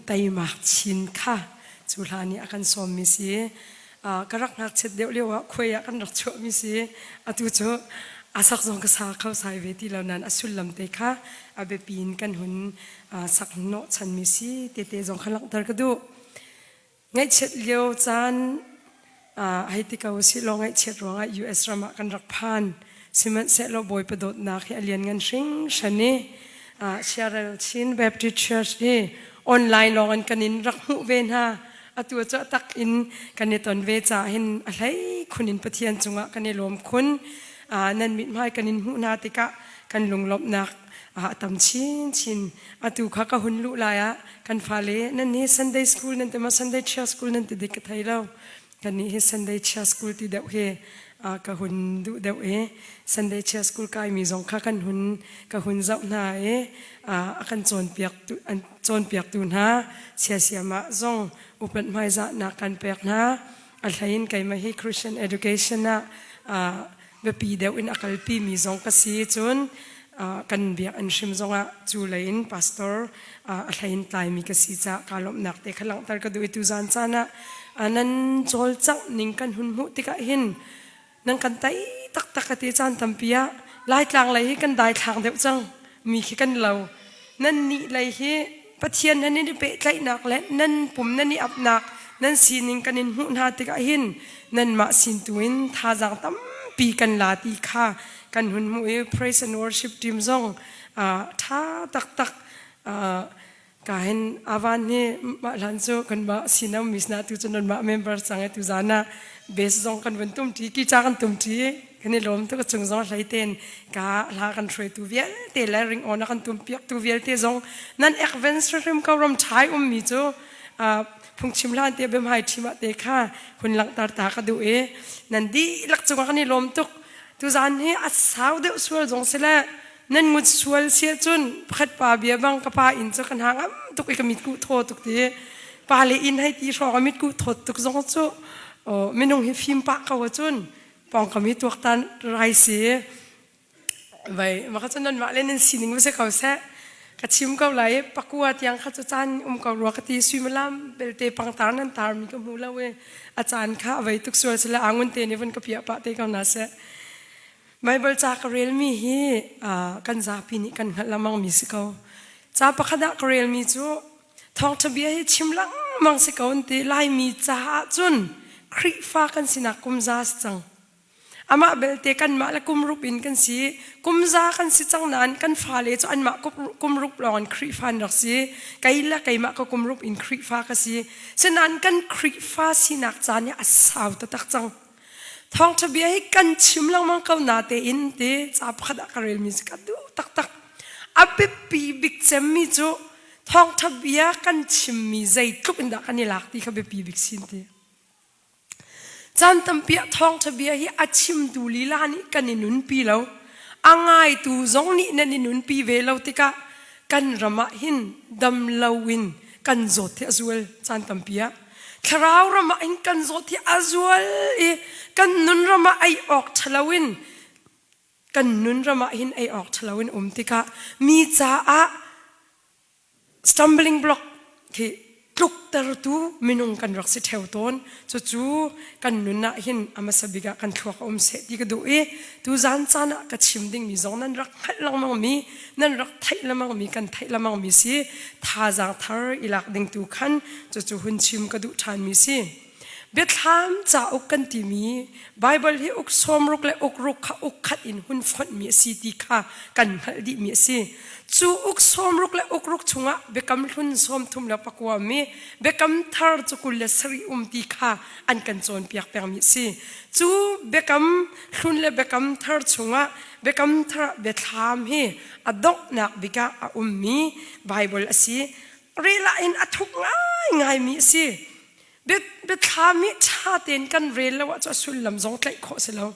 teimak chin kha cu hla nih a kan sawmmi si. Ka rak ngakchiat deuh lio ah khuai ah kan rak chuahmi si. Atu cu a sak zong ka sa kho sai ve ti lo nain a sullam te kha a biapi in kan hun sak hnawh chanmi si tete zong kha langhter ka duh. Ngaihchiat lio caan hei ti ko usih law ngaihchiat ruangah US ram ah kan rak phan. Sihmanhsehlaw Bawipa dawtnak hi a lianngan hringhran i Siarel Chin Baptist Church hi online lawng in kan in rak hmuh ve hna. Atu cu a tak in kan i ton ve caah hin a hlei khun in Pathian cungah kan i lawm khun. Nan mithmai kan in hmuh hna tikah kan lunglawmhnak a tam chinchin. Atu kha ka hun luh lai ah kan fale nan hi Sunday school nan ti maw Sunday Church school nan ti dik ka thei lo. Kan nih hi Sunday Church school ti deuh hi ka hun duh deuh i Sunday Church school kaimi zong kha kan hun ka hun zoh hna i a kan cawnpiak an cawnpiaktu hna siasiam ah zong upat hmaizahnak kan pek hna. A hlei in keimah hi Christian education ah biapi deuh in a kalpi mi zong ka si cun kan biakinn hrim zongah cu lei in pastor a hlei in tlaimi ka si caah kaa lawmhnak te kha langhter ka duh i tuzan caan ah nan cawlcangh ning kan hun hmuh tikah hin nan kan tei taktak ka ti. Caan tampi ah Laitlang lei hi kan daithlang deuh cang mi khi kan lo. Nan nih lei hi Pathian nan in i pehtlaihnak le nan pum nan i apnak nan sining kan in hmuh hna tikah hin nanmah sin tu in thazaang tampi kan la ti kha kan hun hmuh i praise and worship team zong ṭha taktak ka hin avan hi mah hlan cu kanmah sinam misna tu cu nanmah member cang e. Tu zan ah base zong kan vun tum ṭi, kica kan tum ṭi, kan i lawm tuk. A cung zong hlei ten ka hla kan hruaitu vialte le ring on a kan tum piak tu vialte zong nan advance hrim ko. Ram ṭhai ummi cu phungchim hlan te biamhai ṭhim ah te kha hun langhter ta ka duh i nan dihlak cungah kan i lawm tuk. Tuzan hi a sau deuh sual zong sile nan ngut sual sia cun pakhat pa bia bang ka pa inn cu kan hang am tuk i ka mit kuh thaw tuk ti pa le inn hei ti hrawng a mit kuh thawt tuk zong cu minung hi fim pah ko cun pawngkam hi tuaktan rai si vai maka cun nan mah le nan sining va si ko seh. Ka chim ko lai pakua tiang kha cu caan um ko rua ka ti. Suimilam belte pangtar nan tar mi ka hmu lo i a caan kha avei tuk sual sile angun te nih vun ka piah pah te ko na seh. Bible ca ka relmi hi kan zapi nih kan hngalh lengmang mi si ko. Ca pakhat ah ka relmi cu thawngṭha bia hi chim lengmang si ko an ti. Laimi caah cun Khrihfa kan sinak kum za si cang. Amah belte kanmah le kum rup in kan si. Kum za kan si cang nain kan fale cu anmah kum rup lawng in Khrihfa an rak si. Kei le keimah ka kum rup in Khrihfa ka si. Sinain kan Khrihfa sinak caan hi a sau taktak cang. Thawngṭha bia hi kan chim lengmang ko na tein ti ca pakhat ah ka relmi cu ka duh taktak. A biapi bik cemmi cu thawngṭha bia kan chimmi zeitluk in dah kan i lak ti kha biapi bik sin ti. Caan tampi ah thawngṭha bia hi a chimtu lila nih kan i nunpi lo. A ngaitu zong nih nan i nunpi ve lo tikah kan ram ah hin dam loin kan zawt hi a zual caan tampi ah. Thlarau ram ah hin kan zawt hi a zual i kan nun ram ah ei awk ṭha loin kan nun ram ah hin ei awk ṭha loin um tikah mi caah stumbling block khi tluktertu minung kan rak si ṭheo tawn. Cucu kan nun ah hin a hmasa bik ah kan thluak a um seh ti ka duh i tuzan caan ah ka chim dingmi zong nan rak hngalh lengmang mi, nan rak theih lengmang mi, kan theih lengmang mi si. Thazaang thar i lak ding tu khan cucu hun chim ka duh ṭhan mi si. Biathlam cauk kan timi Baibal hi uk sawmruk le uk ruk kha uk khat in hun fonhmi a si ti kha kan hngalh dihmi a si. Cu uk sawmruk le uk ruk chungah Biakam Hlun 34 mi, Biakam Thar cu 27 um ti kha an kan cawnpiak pengmi a si. Cu Biakam Hlun le Biakam Thar chungah Biakam Thar ah biathlam hi a donghnak bik ah a ummi Baibal a si. Rel ah in a thuk ngaingaimi a si. Biathlam hi ṭha tein kan rel lo ahcun a sullam zong tlaih khawh si lo.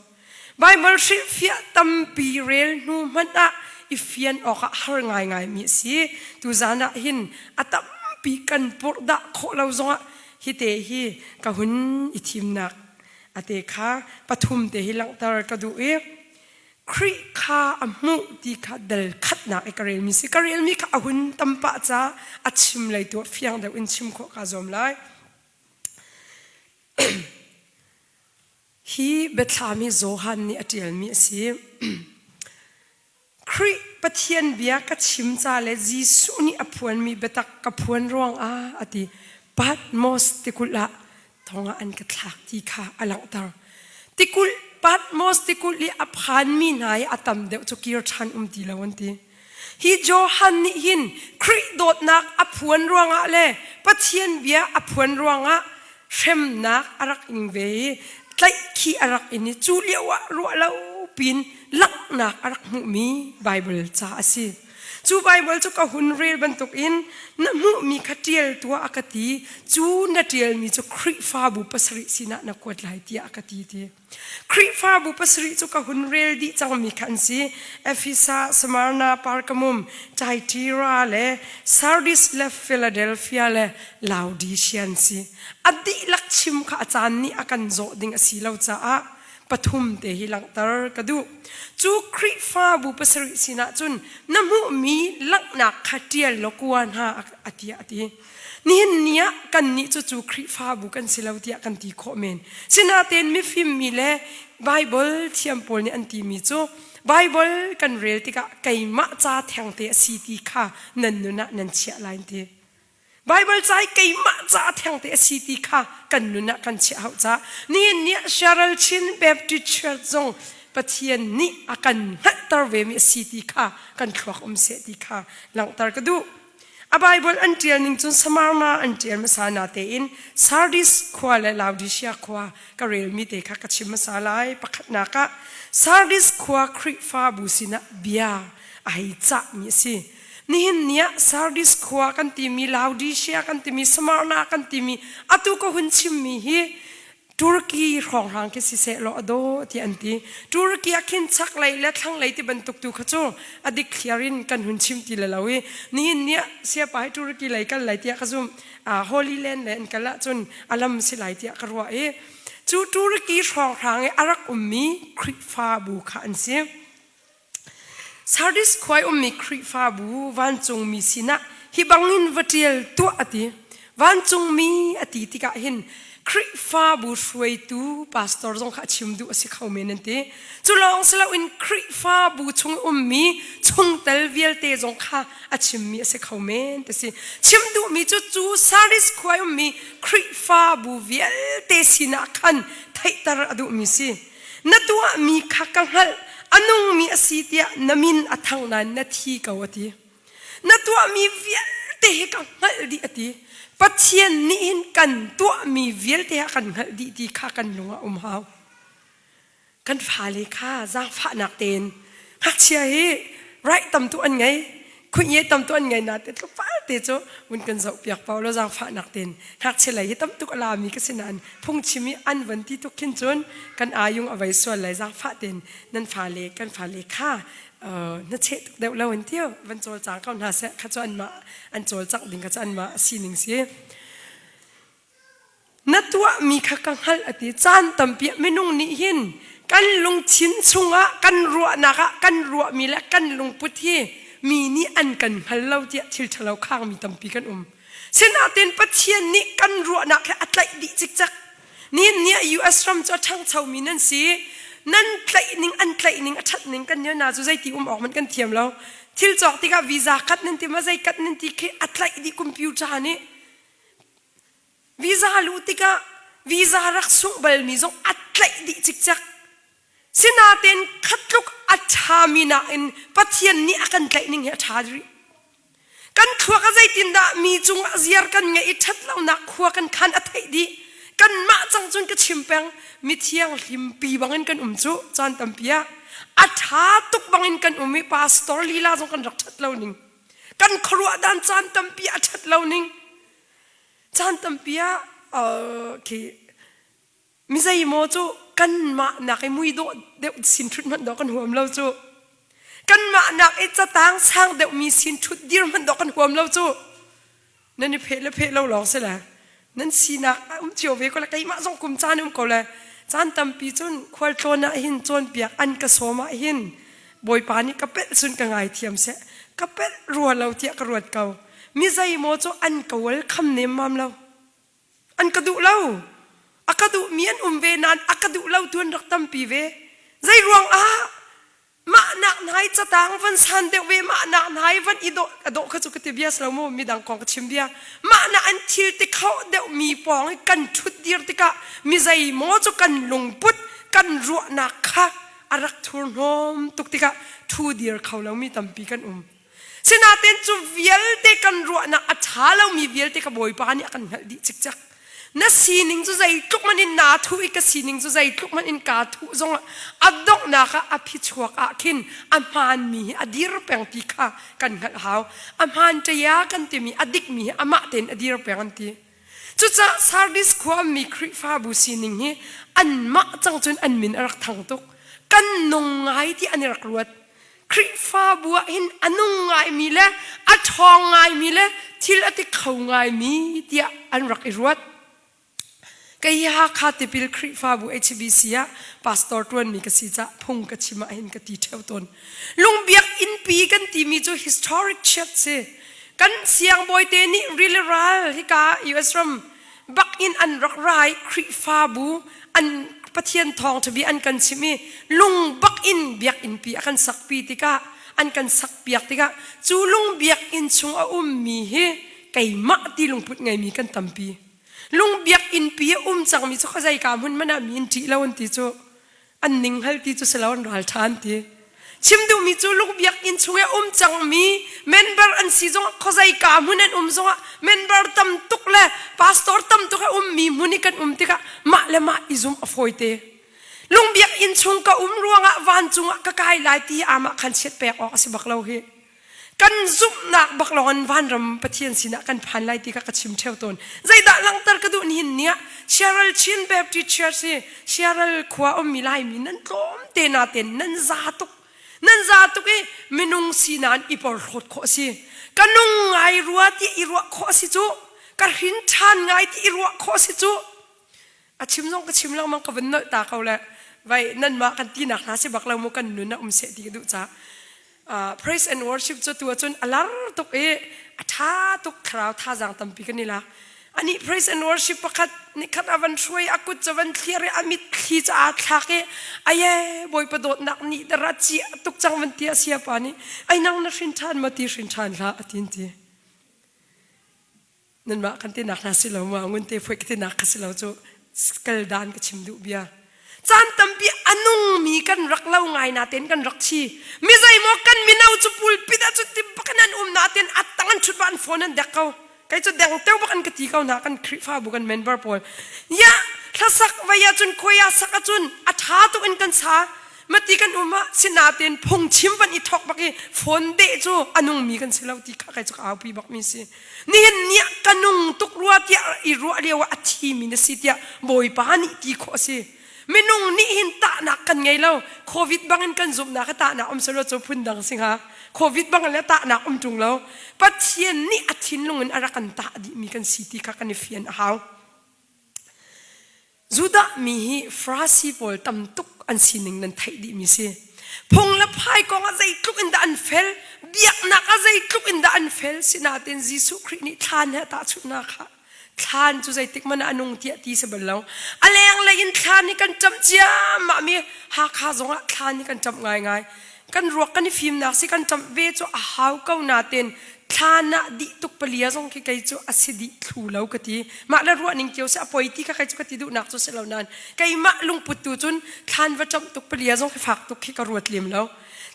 Baibal hrilhfiah tampi rel hnu hmanh ah i fian awkah har ngaingaimi a si. Tuzan ah hin a tampi kan purhdah khawh lo zongah hite hi ka hun i thimnak ate kha pathum te hi langhter ka duh i. Khrih kha a hmuh ti kha dal khatnak i ka relmi si. Ka relmi kha a hun tam pah ca a chim lei tu fiang deuh in chim khawh kaa zuam lai. Hi biathlam hi Johan nih a ṭialmi a si. Khrih Pathian bia ka chim ca le Jesuh nih a phuanmi biatak ka phuan ruangah a ti. Patmos tikulh ah thong ah an ka thlak ti kha a langhter. Tikulh Patmos tikulh i a phanmi hna i a tam deuh cu kir ṭhan um ti lo an ti. Hi Johan nih hin Khrih dawtnak a phuan ruangah le Pathian bia a phuan ruangah hremnak a rak ing ve i tlaihkhih a rak in i cu lio ah ruah lo pin langhnak a rak hmuhmi Baibal ca a si. Cu Baibal cu ka hun rel bantukin na hmuhmi kha ṭial tuah a ka ti. Cu na ṭialmi cu Khrihfabu pasarih sinah na kuat lai tiah a ka ti ti. Khrihfabu pasarih cu ka hun rel dih cangmi kha an si. Efesa, Smyrna, Pergamum, Thyatira le Sardis le Philadelphia le Laodicea an si. A dihlak chim kha a caan nih a kan zawh ding a si lo caah pathum te hi langhter ka duh. Cu Khrihfabu pasarih sinah cun na hmuhmi langhnak kha ṭial law kua hna a tiah a ti. Nihin ni ah kannih cu cu Khrihfabu kan si lo tiah kan ti khawh men. Sinain mifim mi le Baibal thiam pawl nih an timi cu Baibal kan rel tikah keimah ca thengte a si ti kha nan nun ah nan chiah lai an ti. Baibal ca i keimah ca thengte a si ti kha kan nun ah kan chiah hau ca. Nihin ni ah Cheryl Chin Baptist Church zong Pathian nih a kan hngalhter vemi a si ti kha kan thluak um seh ti kha langhter ka duh. A Baibal an ṭial ning cun Samarna an ṭial hmasa natein Sardis khua le Laodicea khua ka relmi te kha ka chim hmasa lai. Pakhatnak ah Sardis khua Khrihfabu sinah bia a hei cahmi a si. Nihin ni ah Sardis khua kan timi, Laodicea kan timi, Samarna kan timi atu ka hun chimmi hi Turkey hrawnghrang khi siseh law a daw ti an ti. Turkey ah khin chaklei le thlanglei ti bantuk tu kha cu a dik thliar in kan hun chim ti le lo i nihin ni ah siapa hi Turkey lei kal lai tiah ka zum. Uh, Holy Land le an kal ahcun a lam si lai tiah ka ruah i cu Turkey hrawnghrang i a rak ummi Khrihfabu kha an si. Sardis khua i ummi Khrihfabu vancungmi sinah hi bangin va ṭial tuah a ti. Vancungmi a ti tikah hin Khrihfabu hruaitu pastor zong kha a chim duh a si kho men an ti. Cu lawng si loin Khrihfabu chung ummi chungtel vialte zong kha a chimmi a si kho men ti si. Chim duhmi cu cu Sardis khua i ummi Khrihfabu vialte sinah khan theihter a duhmi si. Na tuahmi kha ka hngalh, a nungmi a si tiah na min a thang nain na thi ko a ti. Na tuahmi vialte hi ka hngalh dih a ti. Pathian nih hin kan tuahmi vialte a kan hngalh dih ti kha kan lung ah um hau. Kan fale kha zaangfahnak tein ngakchia hi right tam tu an ngei khuinye tam tu an ngei na te tlukpal te cu vun kan zoh piak pau lo zaangfahnak tein ngakchia lei hi tam tuk a lami ka si nain phungchim i an van ti tuk khin cun kan ayung a vei sual lai zaangfah tein nan fale kan fale kha na cheh tuk deuh lo an tiu van cawlcang ko hna seh kha cu anmah an cawlcangh ding kha cu anmah a sining si Na tuahmi kha ka hngalh a ti. Caan tampi ah minung nih hin kan lungthin chungah kan ruahnak ah kan ruahmi le kan lungput hi mi nih an kan hngal lo tiah thil ṭhalo khangmi tampi kan um. Sinain Pathian nih kan ruahnak he a tlaih dih cikcek. Nihin ni ah US ram cu a ṭhangchomi nan si. Nan tlaih ning an tlaih ning a ṭhat ning kan na cu zeiti um awk hmanh kan thiam lo. Thil cawk tikah visa kat nan ti ma zei kat nan ti khi a tlaih dih computer nih. Visa luh tikah visa rak sungh balmi zong a tlaih dih cikcek. Sinain khat tluk a ṭhami nakin Pathian nih a kan tlaih ning hi a ṭha rih. Kan thluak a zeitindah mi cungah ziar kan ngeih i ṭhatlonak khua kan khan a theih dih. Kanmah cang cun ka chim peng mithiang hlimpi bangin kan um cu caan tampi ah a ṭha tuk bangin kan um i pastor lila zong kan rak ṭhat lo ning. Kan khuaruah dan caan tampi a ṭhat lo ning. Caan tampi ah khi mi zeimaw cu kanmah nak i muidawh deuh sin ṭhut hmanh dawh kan huam lo cu. Kanmah nak i catang sang deuhmi sin ṭhut dir hmanh dawh kan huam lo cu. Nan i pheh le pheh lo lawng si le nan sinak a um cio ve ko le keimah zong kum caan um ko le. Caan tampi cun khualtlawn ah hin cawnpiak an ka sawm ah hin Bawipa nih ka pelh cun ka ngaithiam seh. Ka pelh rua lo tiah ka ruat ko. Mi zeimaw cu an ka welcome nemmam lo. An ka duh lo. A ka duhmi an um ve nain a ka duh lo tu an rak tampi ve. Zei ruang ah mah nak nai catang van san deuh ve mah nak nai van i dawh a dawh kha cu ka ti bia si lo mu midang kong ka chim bia mah na an thil ti kho deuh mi pawng i kan ṭhut dir tikah mi zei maw cu kan lungput kan ruahnak kha a rak thurhnawm tuk tikah ṭhu dir kho lomi tampi kan um. Sinain cu vialte kan ruahnak a ṭha lomi vialte ka Bawipa nih a kan hngalh dih cikcek. Na sining cu zeitluk man in naa thuh i ka sining cu zeitluk man in kaa thuh zongah a donghnak ah a phichuak ah khin a hmaanmi hi a dir peng ti kha kan hngalh hau. A hmaan ṭaya kan timi a dikmi hi amah tein a dir peng an ti. Cucaah Sardis khuami Khrihfabu sining hi anmah cang cun an min a rak thang tuk. Kan nung ngai ti an i rak ruat. Khrihfabu ah hin a nung ngaimi le a ṭhawng ngaimi le thil a ti kho ngaimi tiah an rak i ruat. Kei hi Hakha Tipil Khrihfabu HBC ah pastor ṭuanmi ka si caah phung ka chim ah hin ka ti ṭheo tawn. Lungbiak innpi kan timi cu historic church si. Kan siangbawi te nih rili ral hika US ram bak in an rak ra i Khrihfabu an Pathian thawngṭha bia an kan chimh i lung bak in biakinnpi a kan sakpi tikah an kan sakpiak tikah cu lung biakinn chung a ummi hi keimah ti lungput ngeimi kan tampi. Lung biakinnpi a um cangmi cu khuazeika hmun hmanh ah mi in ṭih lo an ti cu. An ning hal ti cu si lo an ral ṭha an ti. Chim duhmi cu lungbiak inn chung i um cangmi member an si zongah khuazeika hmun an um zongah member tam tuk le pastor tam tuk a ummi hmun i kan um tikah mah le mah i zumh a fawite. Lungbiak inn chung ka um ruangah vancung ah ka kai lai ti amah khan chiat pek awk a si bak lo hi. Kan zumhnak bak lawng in vanram Pathian sinah kan phan lai ti kha ka chim ṭheo tawn. Zeidah langhter ka duh nihin ni ah Cheryl Chin Baptist Church hi Cheryl khua ummi Laimi nan tlawm te naten nan za tuk. Nan za tuk i minung sinan i porhlawt khawh a si. Ka nung ngai rua ti i ruah khawh a si cu. Ka hrin ṭhan ngai ti i ruah khawh a si cu. A chim zong ka chim lengmang ka vun nolh ta ko le vai nanmah kan tinak hna si bak lo mu kan nun a um seh ti ka duh caah praise and worship cu tu ahcun a lar tuk i a ṭha tuk thlarau thazaang tampi kan i lak. Anih praise and worship pakhat nikhat a van hruai a kut cu van thlir i a mitthli cu aa thlak i aye Bawipa dawtnak nih dara cia tuk cang van ti a siapa nih ai nang na hrin ṭhan maw ti hrin ṭhan hlah a tin ti. Nanmah kan tinak hna si lo ma ngun te phuai ka tinak kha si lo cu kal dan ka chim duh bia. Caan tampi a nungmi kan rak lo ngai natein kan rak thi. Mi zeimaw kan mino cu pulpit ah cu ti bak in an um natein a tang an ṭhut ba an phone an dek ko. Kei cu deng teu bak an ka ti ko hna kan Khrihfabu kan member pawl. Ya hlasak vai ahcun khuai ah sak ahcun a ṭha tuk in kan sa. Mati kan um ah sinatein phungchim van i thawk bak i phone deh cu a nungmi kan si lo ti kha kei cu ka aupi bak mi si. Nihin ni ah ka nung tuk rua tiah i ruah lio ah a thimi na si tiah Bawipa nih ti khawh a si. Minung nih hin tahnak kan ngei lo. Covid bangin kan zumhnak hi tahnak um selaw cu phundang si hnga. Covid bangin le tahnak um ṭung lo. Pathian nih a thinlung in a rak kan tah dihmi kan si ti kha kan i fian a hau. Judah mi hi Farasi pawl tam tuk an sining nan theih dihmi si. Phung le phai kong ah zeitluk in dah an fel, biaknak ah zeitluk in dah an fel, sinain Jesuh Khrih nih thlan he a tahchunhnak kha thlan cu zeitik hmanh ah a nung tiah ti si bal lo. A lenglei in thlan hi kan ṭamh ciammah mi Hakha zongah thlan hi kan ṭamh ngaingai. Kan ruak kan i fimnak si kan ṭamh ve cu a hau ko nain thlan ah dih tuk palia zong khi kei cu a si dih thlu lo ka ti. Mah le ruah ning cio si a poi ti kha kei cu ka ti duhnak cu si lo nain keimah lungput tu cun thlan va ṭamh tuk palia zong khi fak tuk khi ka ruat lem lo.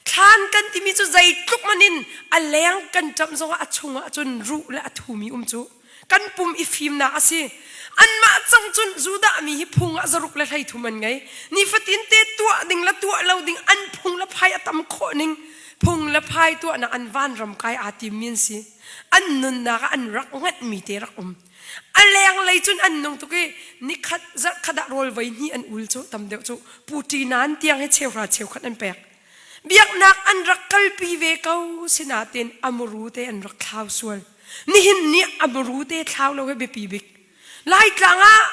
Thlan kan timi cu zeitluk man in a leng kan ṭamh zongah a chungah cun ruh le a thumi um cu kan pum i fimnak a si. Anmah cang cun Judah mi hi phung ah zaruk le 33 an ngei. Nifatin te tuah ding le tuah lo ding an phung le phai a tam khawh ning phung le phai tuahnak an vanram kai aa timmi an si. An nunnak ah an rak nganhmi te rak um. A lenglei cun an nung tuk i nikhat zarhkhat ah rawl voi hnih an ul cu tam deuh cu puṭi nan tiang hi cheuhra cheukhat an pek. Biaknak an rak kalpi ve ko sinain a muru te an rak thlau sual. Nihin ni a muru te thlau lo hi biapi bik. Laitlang ah.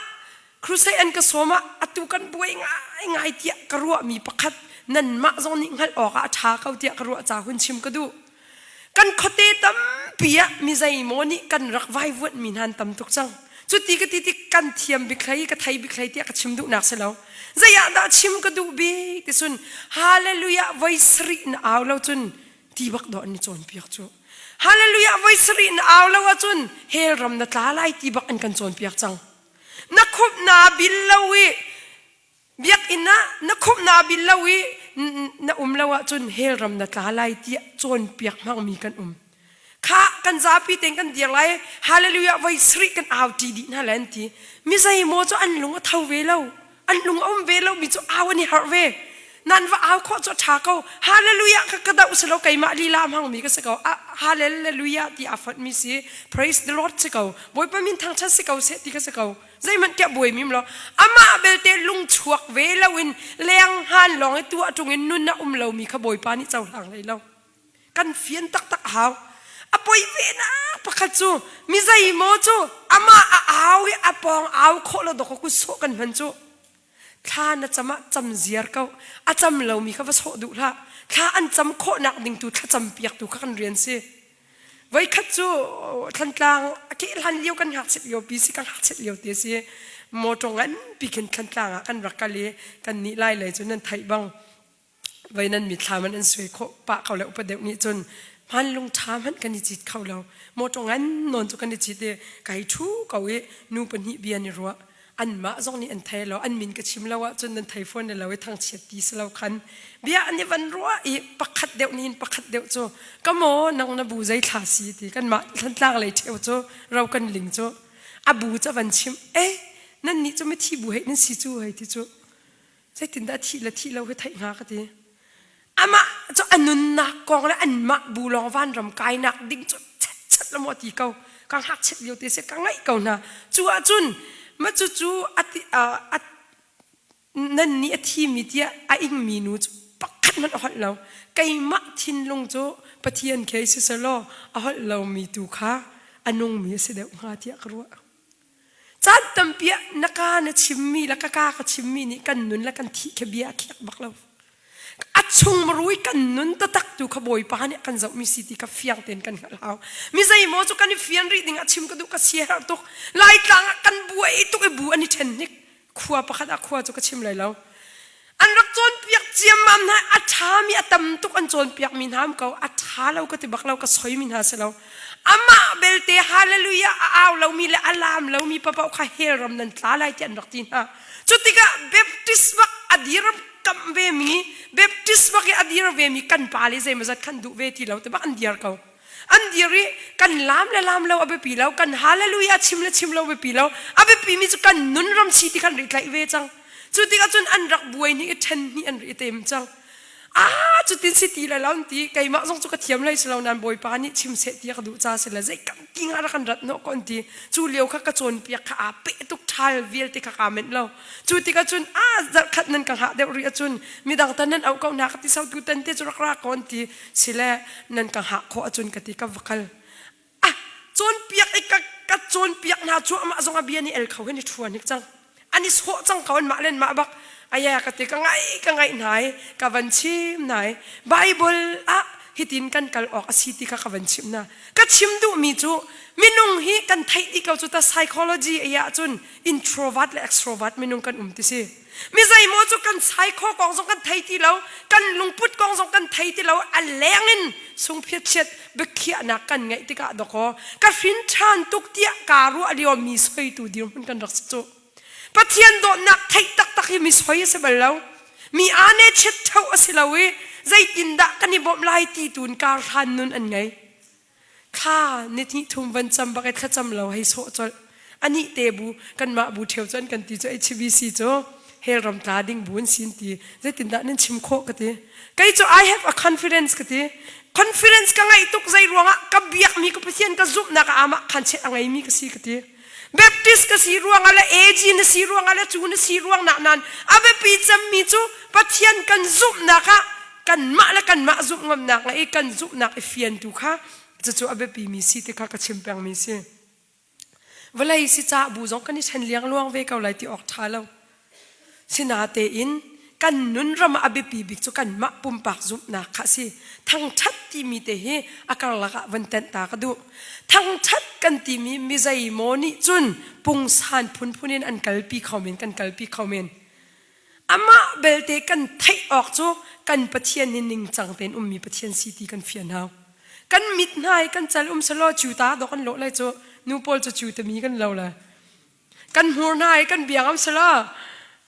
Crusade an ka sawm ah atu kan buai ngaingai tiah ka ruahmi pakhat nanmah zong nih hngalh awkah a ṭha ko tiah ka ruah ca hun chim ka duh. Kan khuate tampi ah mi zeimaw nih kan rak vaivuanhmi hna an tam tuk cang. Cuti ka ti tik kan thiam bik hlei, ka thei bik hlei tiah ka chim duhnak si lo. Zei ah dah chim ka duh bik ti cun hallelujah voi sarih na au lo cun ti bak dawh an i cawnpiak cu. Hallelujah voi sarih na au lo ahcun hell ram na tla lai ti bak an kan cawnpiak cang. Na khumh naa bil lo i biakinn ah na khumh naa bil lo i na um lo ahcun hell ram na tla lai tiah cawnpiak hmangmi kan um. Kha kan zapi tein kan dir lai hallelujah voi sarih kan au ṭi dih hna lai an ti. Mi zeimaw cu an lung a tho ve lo. An lung a um ve lo mi cu au an i harh ve. Nan va au khawh cu a ṭha ko. Hallelujah ka ka doh si lo keimah lila hmangmi ka si ko. Hallelujah ti aa fonhmi si. Praise the Lord si ko. Bawipa min thangṭhat si ko seh ti ka si ko. Zeihmanh tiah buai mim lo. Amah belte lung chuak ve loin leng han lawng i tuah ṭung in nun a um lomi kha Bawipa nih cohlang hlei lo. Kan fian taktak a hau. A poi ve nak pakhat cu mi zeimaw cu amah a au i a pawng au khawh lo dawk kut sawh kan hman cu. Thla na cam ah cam ziar ko. A cam lomi kha va sawh duh hlah. Thla an cam khawhnak ding tu thlacam piak tu kha kan rian si. Voikhat cu Thlantlang a kehlan lio kan ngakchiat lio pi si kan ngakchiat lio te si. Motor nganpi khin Thlantlang ah kan rak kal i kan nih lai lei cu nan theih bang voi nan mithlam an an suai khawh pah ko le upa deuh nih cun hmanlung ṭha hmanh kan i cit kho lo motor ngan nawn cu kan i cit i kai ṭhu ko i nu pahnih bia ni ruah anmah zong nih an thei lo an min ka chim lo ahcun nan thei fawn lo i thangchiat ti si lo khan bia an i van ruah i pakhat deuh nih pakhat deuh cu ka maw nang na bu zei thla si ti kanmah Thantlang lei ṭheu cu ro kan ling cu a bu cu van chim eh nan nih cu mithi bu hei nan si cu hei ti cu zeitindah thih le thih lo hi theih hnga ka ti amah cu a nunnak kong le anmah bu lawng vanram kainak ding cu chat la maw ti ko ka ngakchiat lio te si ka ngaih ko hna cu ahcun ma cu cu a nan nih a thimi tiah a ingmi nu cu pakhat hmanh a holh lo keimah thinlung cu Pathian khi si selaw a holh lomi tu kha a nungmi a si deuh hnga tiah ka ruah Caan tampi ah na ka na chimmi le ka ka ka chimmi nih kan nun le kan thih khi bia a khiak bak lo. A chung marui kan nun taktak tu kha Bawipa nih kan zohmi si ti kha fiang tein kan hngalh hau. Mi zeimaw cu kan i fian rih ding ah chim ka duh ka siaherh tuk. Laitlang ah kan buai tuk i bu an i ṭhen hnik. Khua pakhat ah khua cu ka chim lai lo. An rak cawnpiak ciammam hna a ṭhami a tam tuk an cawnpiakmi hna um ko a ṭha lo ka ti bak lo ka soimi hna si lo amah belte hallelujah a au lomi le a laam lomi papaoh kha hell ram nan tla lai ti an rak ti hna cu tikah Baptist bak a dir kamh vemi Baptist bak i a dir vemi kan pa le zeimawzat khan duh ve ti lo te bak an dir ko An dir i kan laam le laam lo a biapi lo, kan hallelujah chim le chim lo biapi lo, a biapi mi cu kan nun ram si ti khan ri tlaih ve cang. Cu tikah cun an rak buai hnih i ṭhen hnih an ri tem cang. Ah cutin si ti lai lo an ti keimah zong cu ka thiam hlei si lo nain Bawipa nih chim seh ti a ka duh ca si le zei kan ti nga rak kan rat hnawh ko an ti cu lio kha ka cawnpiak kha aa peh tuk ṭhal vialte kha kaa menh lo cu tikah cun a zarhkhat nan ka hngah deuh rih ahcun midang tan nan auh ko hna ka ti so tu tan te cu rak ra ko an ti sile nan ka hngah khawh ahcun ka ti ka va kal ah cawnpiak i ka ka cawnpiak hna cu amah zong a bia nih el kho hin i ṭhuan hik cang an i sawh cang ko an mah len mah bak aya ka ti ka ngai ka ngaih hna i ka van chim hna i Bible ah hitin kan kal awk a si ti kha ka van chim hna ka chim duhmi cu minung hi kan theih dih ko cu ta psychology ei ahcun introvert le extrovert minung kan um ti si mi zeimaw cu kan psycho kong zong kan thei ti lo kan lungput kong zong kan thei ti lo a leng in sungphiat chiat biakhiahnak kan ngeih tikah dakaw ka hrin ṭhan tuk tiah kaa ruah lio mi soitu dirhmun kan rak si cu Pathian dawtnak theih taktak hi mi soi a si bal lo mi ane chiat ṭho a si lo i zeitindah kan i bawmh lai ti tun kar hlan nun an ngei Thla nihnih thum van cam bak i thlacam lo hei sawh colh. Anih te bu kanmah bu ṭheo cu an kan ti cu HBC cu hell ram tla ding bu an si an ti. Zeitindah nan chim khawh ka ti. Kei cu I have a confidence ka ti. Confidence ka ngeih tuk zei ruangah ka biakmi ka Pathian ka zumhnak ah amah khan chet a ngeimi ka si ka ti. Baptist ka si ruangah le AG na si ruangah le cu na si ruang nak nan a biapi cemmi cu Pathian kan zumhnak ah kanmah le kanmah zumh ngamnak le i kan zumhnak i fiantu kha cucu a biapimi si ti kha ka chim pengmi si. Vawlei si cah bu zong kan i ṭhen liangluang ve ko lai ti awk ṭha lo. Sinatein kan nun ram ah a biapi bik cu kanmah pumpak zumhnak kha a si. Thangṭhat timi te hi a karlak ah von tenh ta ka duh. Thangṭhat kan timi mi zeimaw nih cun pungsan phunphun in an kalpi kho men, kan kalpi kho men. Amah belte kan theih awk cu kan Pathian hi ningcang tein ummi Pathian si ti kan fian hau. Kan mit hna i kan cal um selaw cu ta dawk kan lawh lai cu nu pawl cu cu tami kan lo lai. Kan hmur hna i kan biang am selaw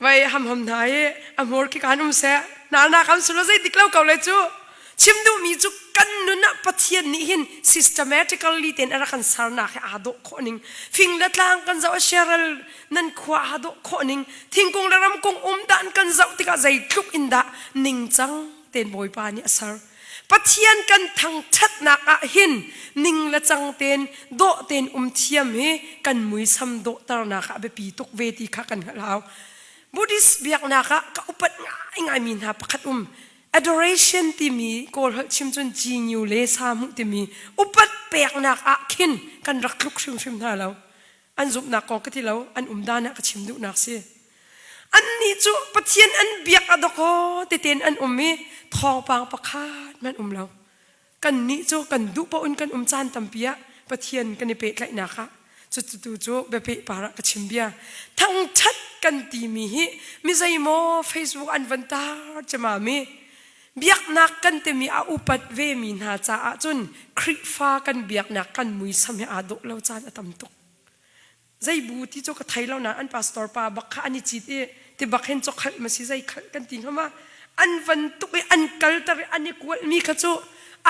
vai hamham hna i a hmur khi kan um seh hna am selaw zei dik lo ko lai cu. Chim duhmi cu kan nun ah Pathian nih hin systematically tein a rak kan sernak hi aa dawh khawh ning fing le tlang kan zoh a siaral nan khua aa dawh khawh ning thingkung le ramkung um dan kan zoh tikah zeitluk in dah ningcang tein Bawipa nih a ser. Pathian kan thangṭhatnak ah hin ning le cang tein dawh tein um thiam hi kan muisam dawhternak ah biapi tuk ve ti kha kan hngalh hau. Buddhist biaknak ah ka upat ngaingaimi hna pakhat um adoration timi Kawl holh chim cun Cinyu le sa hmuh timi upat peknak ah khin kan rak tluk hrimhrim hna lo. An zumhnak kong ka ti lo, an um dan ah ka chim duhnak si. Annih cu Pathian an biak a dawkaw teten an um i thawngpang pakhat hmanh um lo. Kannih cu kan duh paoh in kan um caan tampi ah Pathian kan i pehtlaihnak ah cutu cu biapeh par ah ka chim bia. Thangṭhat kan timi hi mi zeimaw Facebook an van tar cemami biaknak kan timi a upat vemi hna caah cun Khrihfa kan biaknak kan muisam hi aa dawh lo caan a tam tuk. Zei bu ti cu ka thei lo nain an pastor pa bak kha an i cit i ti bak hin cawkhalh ma si zei khalh kan ti hnga ma an van tuk i an kalter i an i kualmi kha cu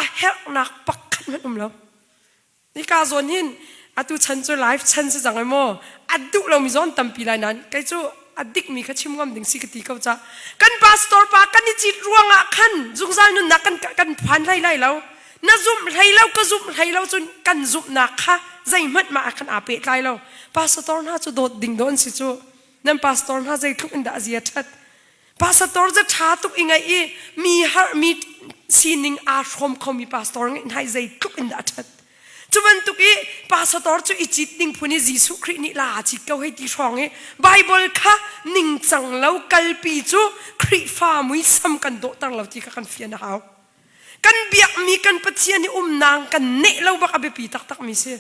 a herhnak pakhat hmanh um lo. Hika zawn hin atu chan cu live chan si cang ai maw a duh lomi zawn tampi lai nain kei cu a dikmi kha chim ngam ding si ka ti ko ca kan pastor pa kan i cit ruangah khan zungzal nunnak kan kan phan hlei lai lo na zumh hlei lo ka zumh hlei lo cun kan zumhnak kha zeihmanh mah ah khan aa pehtlai lo pastor hna cu dawt ding dawn si cu nan pastor hna zeitluk in dah a zia ṭhat pastor za ṭha tuk i ngaih i mi har mi sining aa hrawm khomi pastor ngeih hna i zeitluk in dah a ṭhat cu bantuk i pastor cu i cit ding phun i Jesuh Khrih nih la cit ko hei ti hrawng i Bible kha ningcang lo kalpi cu Khrihfa muisam kan dawhter lo ti kha kan fian a hau Kan biakmi kan Pathian hi umnak kan neh lo bak a biapi taktakmi si.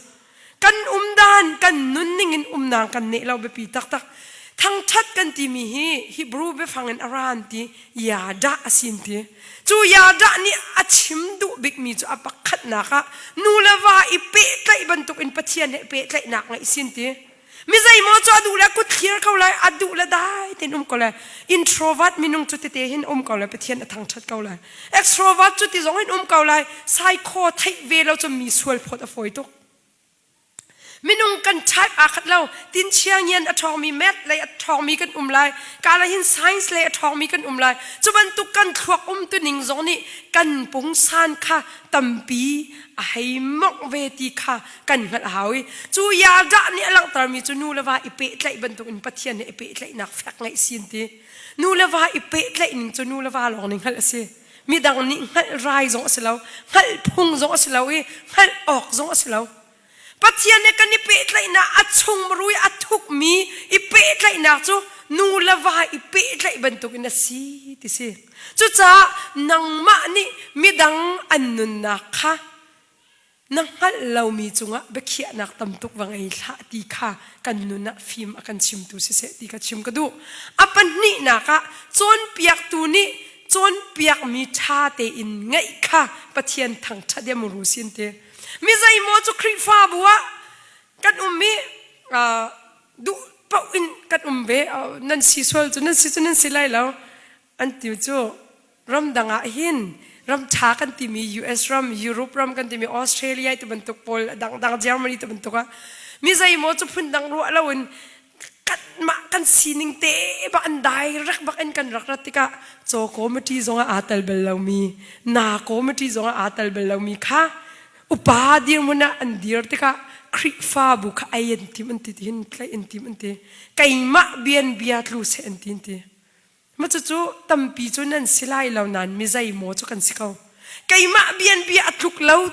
Kan umdan, kan nunning in umnak kan neh lo biapi taktak. Thangṭhat kan timi hi Hebrew biafang in a ra an ti, yadah a sin ti. Cu yadah nih a chim duh bikmi cu a pakhatnak ah nu le va i pehtlaih bantukin Pathian he pehtlaihnak ngeih sin ti. Mi zeimaw cu a duh le kut thlir ko lai, a duh le dai tein um ko lai. Introvert minung cu tete hin um ko lai, Pathian a thangṭhat ko lai. Extrovert cu ti zong in um ko lai, psycho theih ve lo cu mi sual phawt a fawi tuk. Minung kan type aa khat lo. Tin chiangian a ṭhawngmi, math lei a ṭhawngmi kan um lai. Kala hin science lei a ṭhawngmi kan um lai. Cu bantuk kan thluak umtuning zong nih kan pungsan kha tampi a hei mongh ve ti kha kan hngalh a hau i cu yadah nih a langhtermi cu nu le va i pehtlaih bantukin Pathian he i pehtlaihnak fek ngeih sin ti nu le va i pehtlaih ning cu nu le va lawng nih hngalh a si midang nih hngalh rai zong a si lo hngalh phung zong a si lo i hngalh awk zong a si lo Pathian he kan i pehtlaihnak a chungmuru i a thukmi i pehtlaihnak cu nu le va i pehtlaih bantukin a si ti si cucaah nangmah nih midang an nunnak kha na hngalh lomi cungah biakhiahnak tam tuk va ngei hlah ti kha kan nun ah fim a kan chimtu siseh ti kha chim ka duh. A pahnihnak ah cawnpiaktu nih cawnpiakmi ṭha tein ngaih kha Pathian thangṭhat i muru sin ti. Mi zeimaw cu Khrihfabu ah kan um i duh paoh in kan um ve nan si sual cu nan si cu nan si lai lo an ti cu ramdang ah hin ram ṭha kan timi US ram, Europe ram kan timi Australia ti bantuk pawl dangdang Germany ti bantuk ah mi zeimaw cu phundang ruah loin kanmah kan sining te bak an direct bak in kan rak rat tikah caw committee zong ah aa tel bal lomi na committee zong ah aa tel bal lomi kha upa dirhmun ah an dir tikah Khrihfabu kha ei an tim an ti hin tlaih an tim an ti keimah bian bia tlu seh an ti an ti Ma cucu tampi cu nan si lai lo nain mi zeimaw cu kan si ko. Keimah bianbia a tluk lo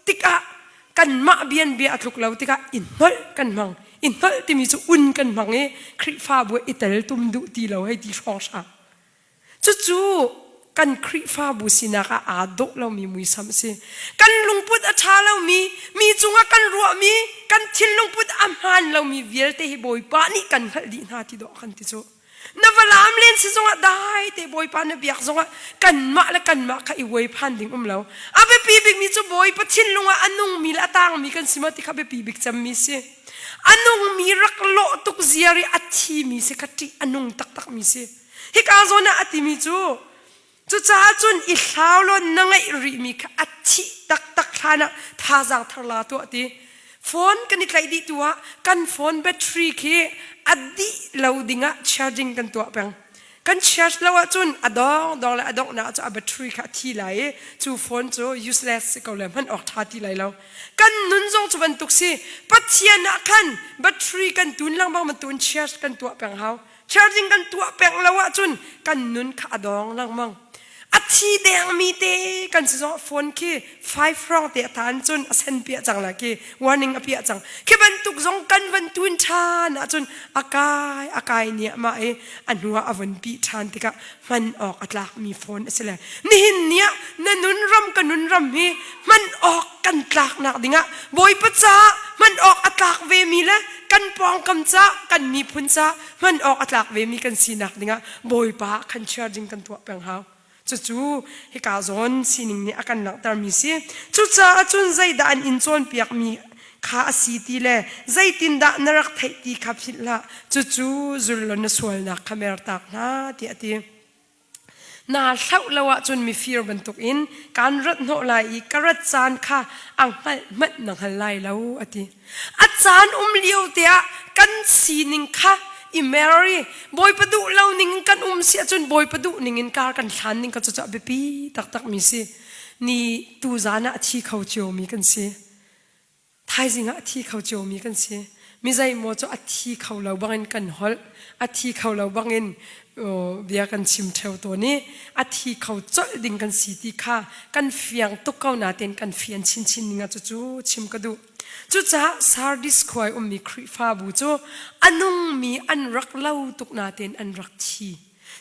tikah kanmah bianbia a tluk lo tikah i hnolh kan hmang. I hnolh timi cu un kan hmang i Khrihfabu i tel tum duh ti lo hei ti hrawng hrang. Cucu kan Khrihfabu sinak ah aa dawh lomi muisam a si. Kan lungput a ṭha lomi, mi cungah kan ruahmi, kan thinlungput a hmaan lomi vialte hi Bawipa nih kan hngalh dih hna ti dawh kan ti cu. Na va laam len si zongah dai te Bawipa na biak zongah kanmah le kanmah kha i uai phan ding um lo. A biapi bikmi cu Bawipa thinlung ah a nungmi le a tangmi kan si maw ti kha biapi bik cemmi si. A nungmi rak lawh tuk ziar i a thimi si kha ṭih a nung taktakmi si. Hika zawn ah a timi cu cucaah cun i hlau law na ngeih rihmi kha a thih taktak hlan ah thazaang thar la tuah ti. Phone kan i tlaih dih tu ah kan phone battery khi a dih lo ding ah charging kan tuah peng. Kan charge lo ahcun a dong dong le a donghnak cu a battery kha a thi lai i cu phone cu useless si ko le hman awk ṭha ti lai lo. Kan nun zong cu bantuk si. Pathian ah khan battery kan tun lengmang bantukin charge kan tuah peng hau. Charging kan tuah peng lo ahcun kan nun kha a dong lengmang. A thi dengmi te kan si zong phone khi 5 franc te a tan cun a sen piah cang la khi warning a piah cang. Khi bantuk zong kan van tun ṭhan ahcun a kai a kai nia mah i a hnu ah a vun pih ṭhan tikah hman awk a tlakmi phone a si le nihin ni ah na nun ram ka nun ram hi hman awk kan tlaknak dingah Bawipa caah hman awk a tlak vemi le kan pawngkam caah kan miphun caah hman awk a tlak vemi kan sinak dingah Bawipa khan charging kan tuah peng hau. Cucu hika zawn sining nih a kan langhtermi si. Cucaah cun zeidah an in cawnpiakmi kha a si ti le zeitindah na rak theih ti kha philh hlah. Cucu zul law na sualnak kha mertak hna tiah a ti. Naa hlauh lo ahcun mifir bantukin kaan rat hnawh lai i ka rat caan kha a hngalh hmanh na hngal lai lo a ti. A caan um lio te ah kan sining kha i mer i Bawipa duh lo ning in kan um si ahcun Bawipa duh ning in kar kan hlan ning kha cucu a biapi taktakmi si. Ni tuzaan ah a thi kho ciomi kan si. Thaizing ah a thi kho ciomi kan si. Mi zeimaw cu a thi kho lo bangin kan holh, a thi kho lo bangin bia kan chim ṭheo tawn i a thi kho colh ding kan si ti kha kan fiang tuk ko nain kan fian chinchin ning ah cucu chim ka duh. Cucaah Sardis khua i ummi Khrihfabu cu a nungmi an rak lo tuk nain an rak thi.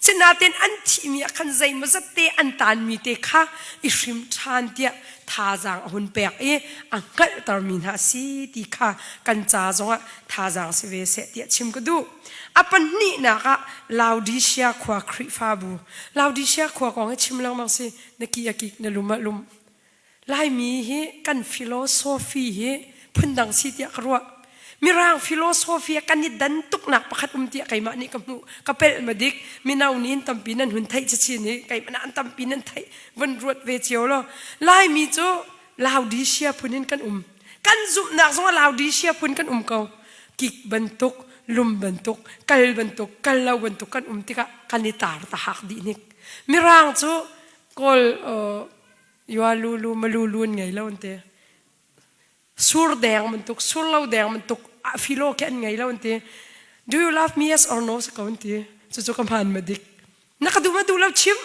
Sinain an thihmi ah khan zeimawzat te an taanmi te kha i hrim ṭhan tiah thazaang a hun pek i a hngalhtermi hna a si ti kha kan ca zongah thazaang si ve seh tiah chim ka duh. A pahnihnak ah Laodicea khua Khrihfabu. Laodicea khua kong hi chim lengmang si na ki a kik na lum a lum. Laimi hi kan philosophy hi phundang si tiah ka ruah. Mirang philosophy ah kan i dan tuknak pakhat um tiah keimah nih ka hmuh. Ka pelh ma dik. Mino nih in tampi nan hun theih cachin i keimah na an tampi nan theih vun ruat ve cio law. Laimi cu Laodicea phun in kan um. Kan zumhnak zong ah Laodicea phun kan um ko. Kik bantuk, lum bantuk, kal bantuk, kal lo bantuk kan um tikah kan i tar tahak dih hnik. Mirang cu Kawl uh, Yualulu malulu an ngei lo an ti. Sur deng bantuk, sur lo deng bantuk, filo khi an ngei lo an ti. Do you love me yes or no si ko an ti. Cucu ka hmaan ma dik. Na ka duh ma duh lo chim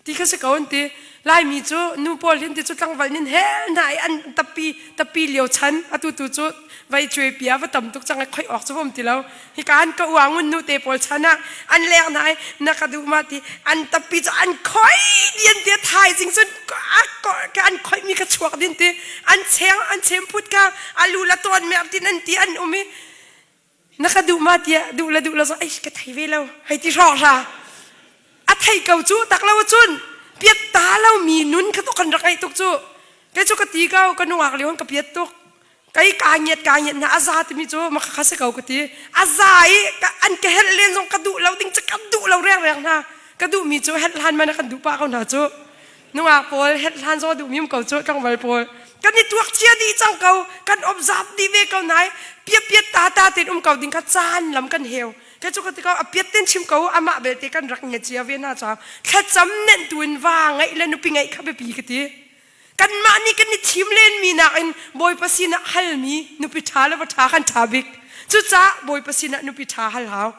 ti kha si ko an ti. Laimi cu nu pawl hin ti cu tlangval nin hel hna i an tappi tappi lio chan atu tu cu vai cuai pia va tam tuk cang i khoi awk cu um ti lo. Hika an ka uang un nu te pawl chan ah an leng hna i na ka duh ma ti an tappi cu an khoi dian ti thaizing cun an khoi mi ka chuak din ti an cheng an chem phut ka alu la ton mer tin an ti an um i na ka duh ma tiah duh la duh la zo ai ka thei ve lo hei ti hrawk hra a thei ko cu tak lo cun piat ta lo mi nun kha to kan rak ngeih tuk cu kei cu ka ti ko ka nungak lio ka piat tuk Kei kaa ngiat kaa ngiat hna a za timi cu maka kha si ko ka ti. A za i an ka helh len zong ka duh lo ding cu ka duh lo rengreng hna. Ka duhmi cu helh hlan man ah kan duh pah ko hna cu. Nungak pawl helh hlan zong a duhmi um ko cu tlangval pawl. Kan i tuak cia dih cang ko. Kan observe dih ve ko nai. Piat piat ta ta tein um ko ding kha caan lam kan heu. Kei cu ka ti ko a piat ten chim ko amah belte kan rak ngia cia ve hna caah thlacam nenh tu in va ngeih le nupi ngeih kha biapi ka ti. Kanmah nih kan i thim lenmi nakin Bawipa sinah halmi nupi ṭha le va ṭha kan ṭha bik. Cucaah Bawipa sinah nupi ṭha hal hau.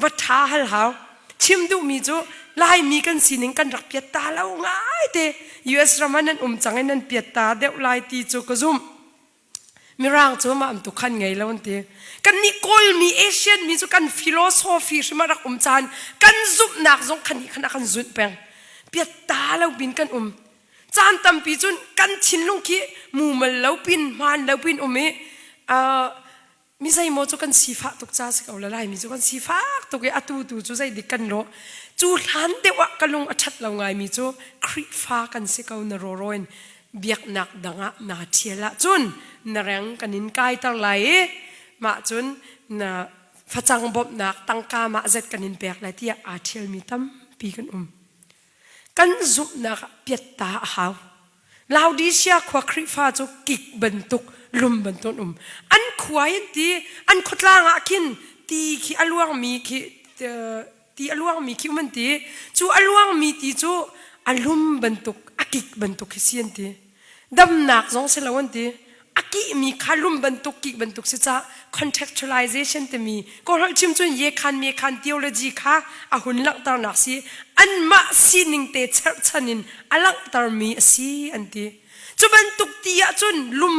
Va ṭha hal hau. Chim duhmi cu Laimi kan sining kan rak piat ta lo ngaite. US ram ah nan um cang i nan piat ta deuh lai ti cu ka zumh. Mirang cu mah tuk khan ngei lo an ti. Kannih Kawlmi Asian mi cu kan philosophy hrim a rak um caan kan zumhnak zong khan nih khan a kan zunh peng. Piatta lo pin kan um. Caan tampi cun kan thinlung khi mumal lo pin hmaan lo pin um i uh, mi zeimaw cu kan sifah tuk ca si ko la Laimi cu kan sifak tuk i atu tu cu zeidik kan lawh cu hlan deuh ah ka lung a ṭhat lo ngaimi cu Khrihfa kan si ko na rawraw in biaknak dang ah naa ṭhial ahcun na reng kan in kaiter lai i mah cun na facang bawmhnak tangka mah zet kan in pek lai tiah aa ṭhialmi tampi kan um. Kan zumhnak ah piatta a hau. Laodicea khua Khrihfa cu kik bantuk lum bantuk an um. An khua in ti an khuatlang ah khin ti khi a luangmi khi ti a luangmi khi um an ti. Cu a luangmi ti cu a lum bantuk a kik bantuk khi si an ti. Damnak zong si lo an ti. A kihmi kha lum bantuk kik bantuk si ca contextualization timi kawlholh chim cun ye khan me khan theology kha a hun langhternak si anmah sining te cherhchan in a langhtermi a si an ti. Cu bantuk ti ahcun lum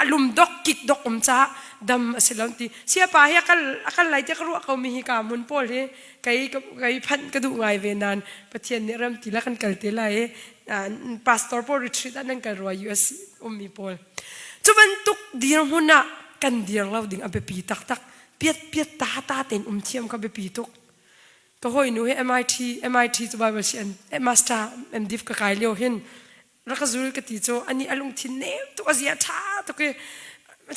a lum dok kik dok um caah dam a si lo an ti. Siapa hi a kal a kal lai tiah ka ruah ko mi hi ka hmun pawl hi kei kei phanh ka duh ngai ve nain Pathian nih ram ti la kan kal te lai i pastor pawl retreat ah nan kal rua US ummi pawl. Cu bantuk dirhmun ah kan dir lo ding a biapi taktak. Piat piat ta ta tein um thiam kha biapi tuk. Ka hawinu hi MIT MIT cu Bible si an master MDiv ka kai lio hin rak ka zul ka ti cu ani a lungthin nem tuk a zia ṭha tuk i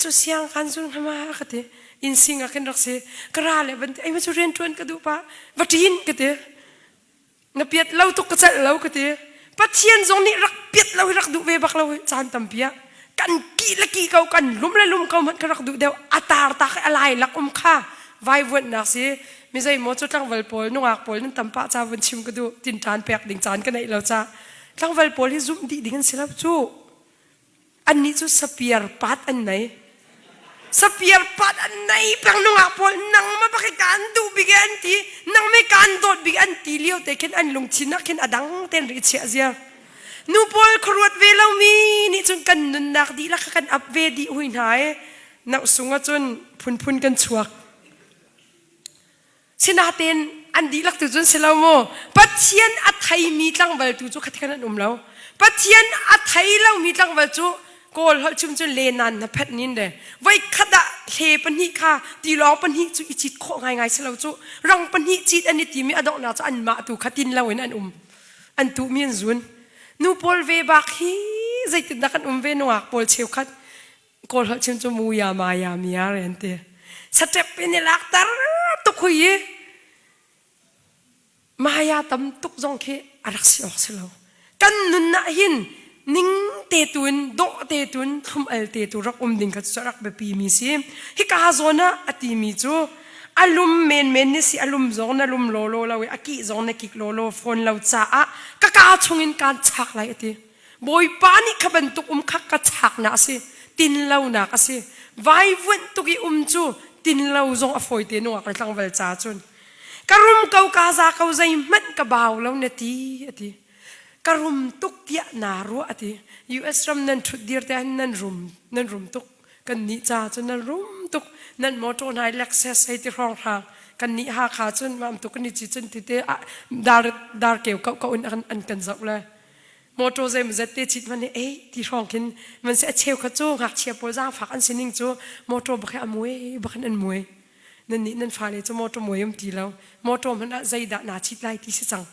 cu siang kan zul hnga ma ka ti inn sing ah khin rak si ka ra le van ti ai ma cu rian ṭuan ka duh pa va ṭin ka ti na piat lo tuk ka celh lo ka ti Pathian zong nih rak piat lo hi rak duh ve bak lo hi caan tampi ah kan ki le ki ko kan lum le lum ko hmanh ka rak duh deuh a tar tak a lai lak um kha vaivuanhnak si mi zeimaw cu tlangval pawl nungak pawl nan tam pah ca vun chim ka duh tin ṭan pek ding caan ka neih lo ca tlangval pawl hi zumh dih ding an si lo cu Annih cu sapiar pat an nei. Sapiar pat an nei peng nungak pawl nangmah bak hi kaan duh bik e an ti nangmah kaan dawt bik an ti lio te khin an lungthin ah khin a dang ten ri chiah ziar. Nu pawl khuaruat ve lomi nih cun kan nunnak dihlak kha kan ap ve dih hui hna i nauh ah cun phunphun kan chuak. Sinain an dihlak tu cun si lo mu. Pathian a theimi tlangval tu cu khatikhan an um lo. Pathian a thei lomi tlangval cu Kawl holh chim cun lenan na phet nin le voi khat ah hle pahnih kha tilawng pahnih cu i cit khawh ngaingai si lo cu rang pahnih cit an i timi a donghnak cu anmah tu kha tin loin an um an tuhmi an zun nu pawl ve bak hi zeitindah kan um ve nungak pawl cheukhat Kawl holh chim cu muya maya mia re an ti. Satep in i lak tar tuk hui i maya tam tuk zong khi a rak si awk si lo. Kan nun ah hin ning te tu in dawh te tu in thlum al te tu rak um ding kha cu rak biapi mi si. Hika zawn ah a ti mi cu a lum menmen ni si a lum zong na lum lawlaw lo i a kih zong na kik lawlaw fawn lo caah ka kaa chung in kaan chak lai a ti. Bawipa nih kha bantuk um kha ka chaknak a si, tinlonak a si. Vaivuanh tuk i um cu tinlo zong a fawi te nungak le tlangval ca cun. Ka rum ko ka za ko zeihmanh ka bau lo na ti a ti. Ka rum tuk tiah naa ruah a ti. US ram nan ṭhut dir te ahhin nan rum nan rum tuk. Kan nih ca cun nan rum tuk. Nan motor hna Lexus hei ti hrawnghrang. Kan nih Hakha cun mam tuk kan i ci cun ti te dar dar keu ko ko in an kan zoh le. Motor zeimawzat te cit man hi ei ti hrawng khin man se a cheu kha cu ngakchia pawl zaangfak an sining cu motor bak hi a muai bak in an muai nan nih nan fale cu motor muai um ti lo motor hmanh ah zeidah naa chit lai ti si cang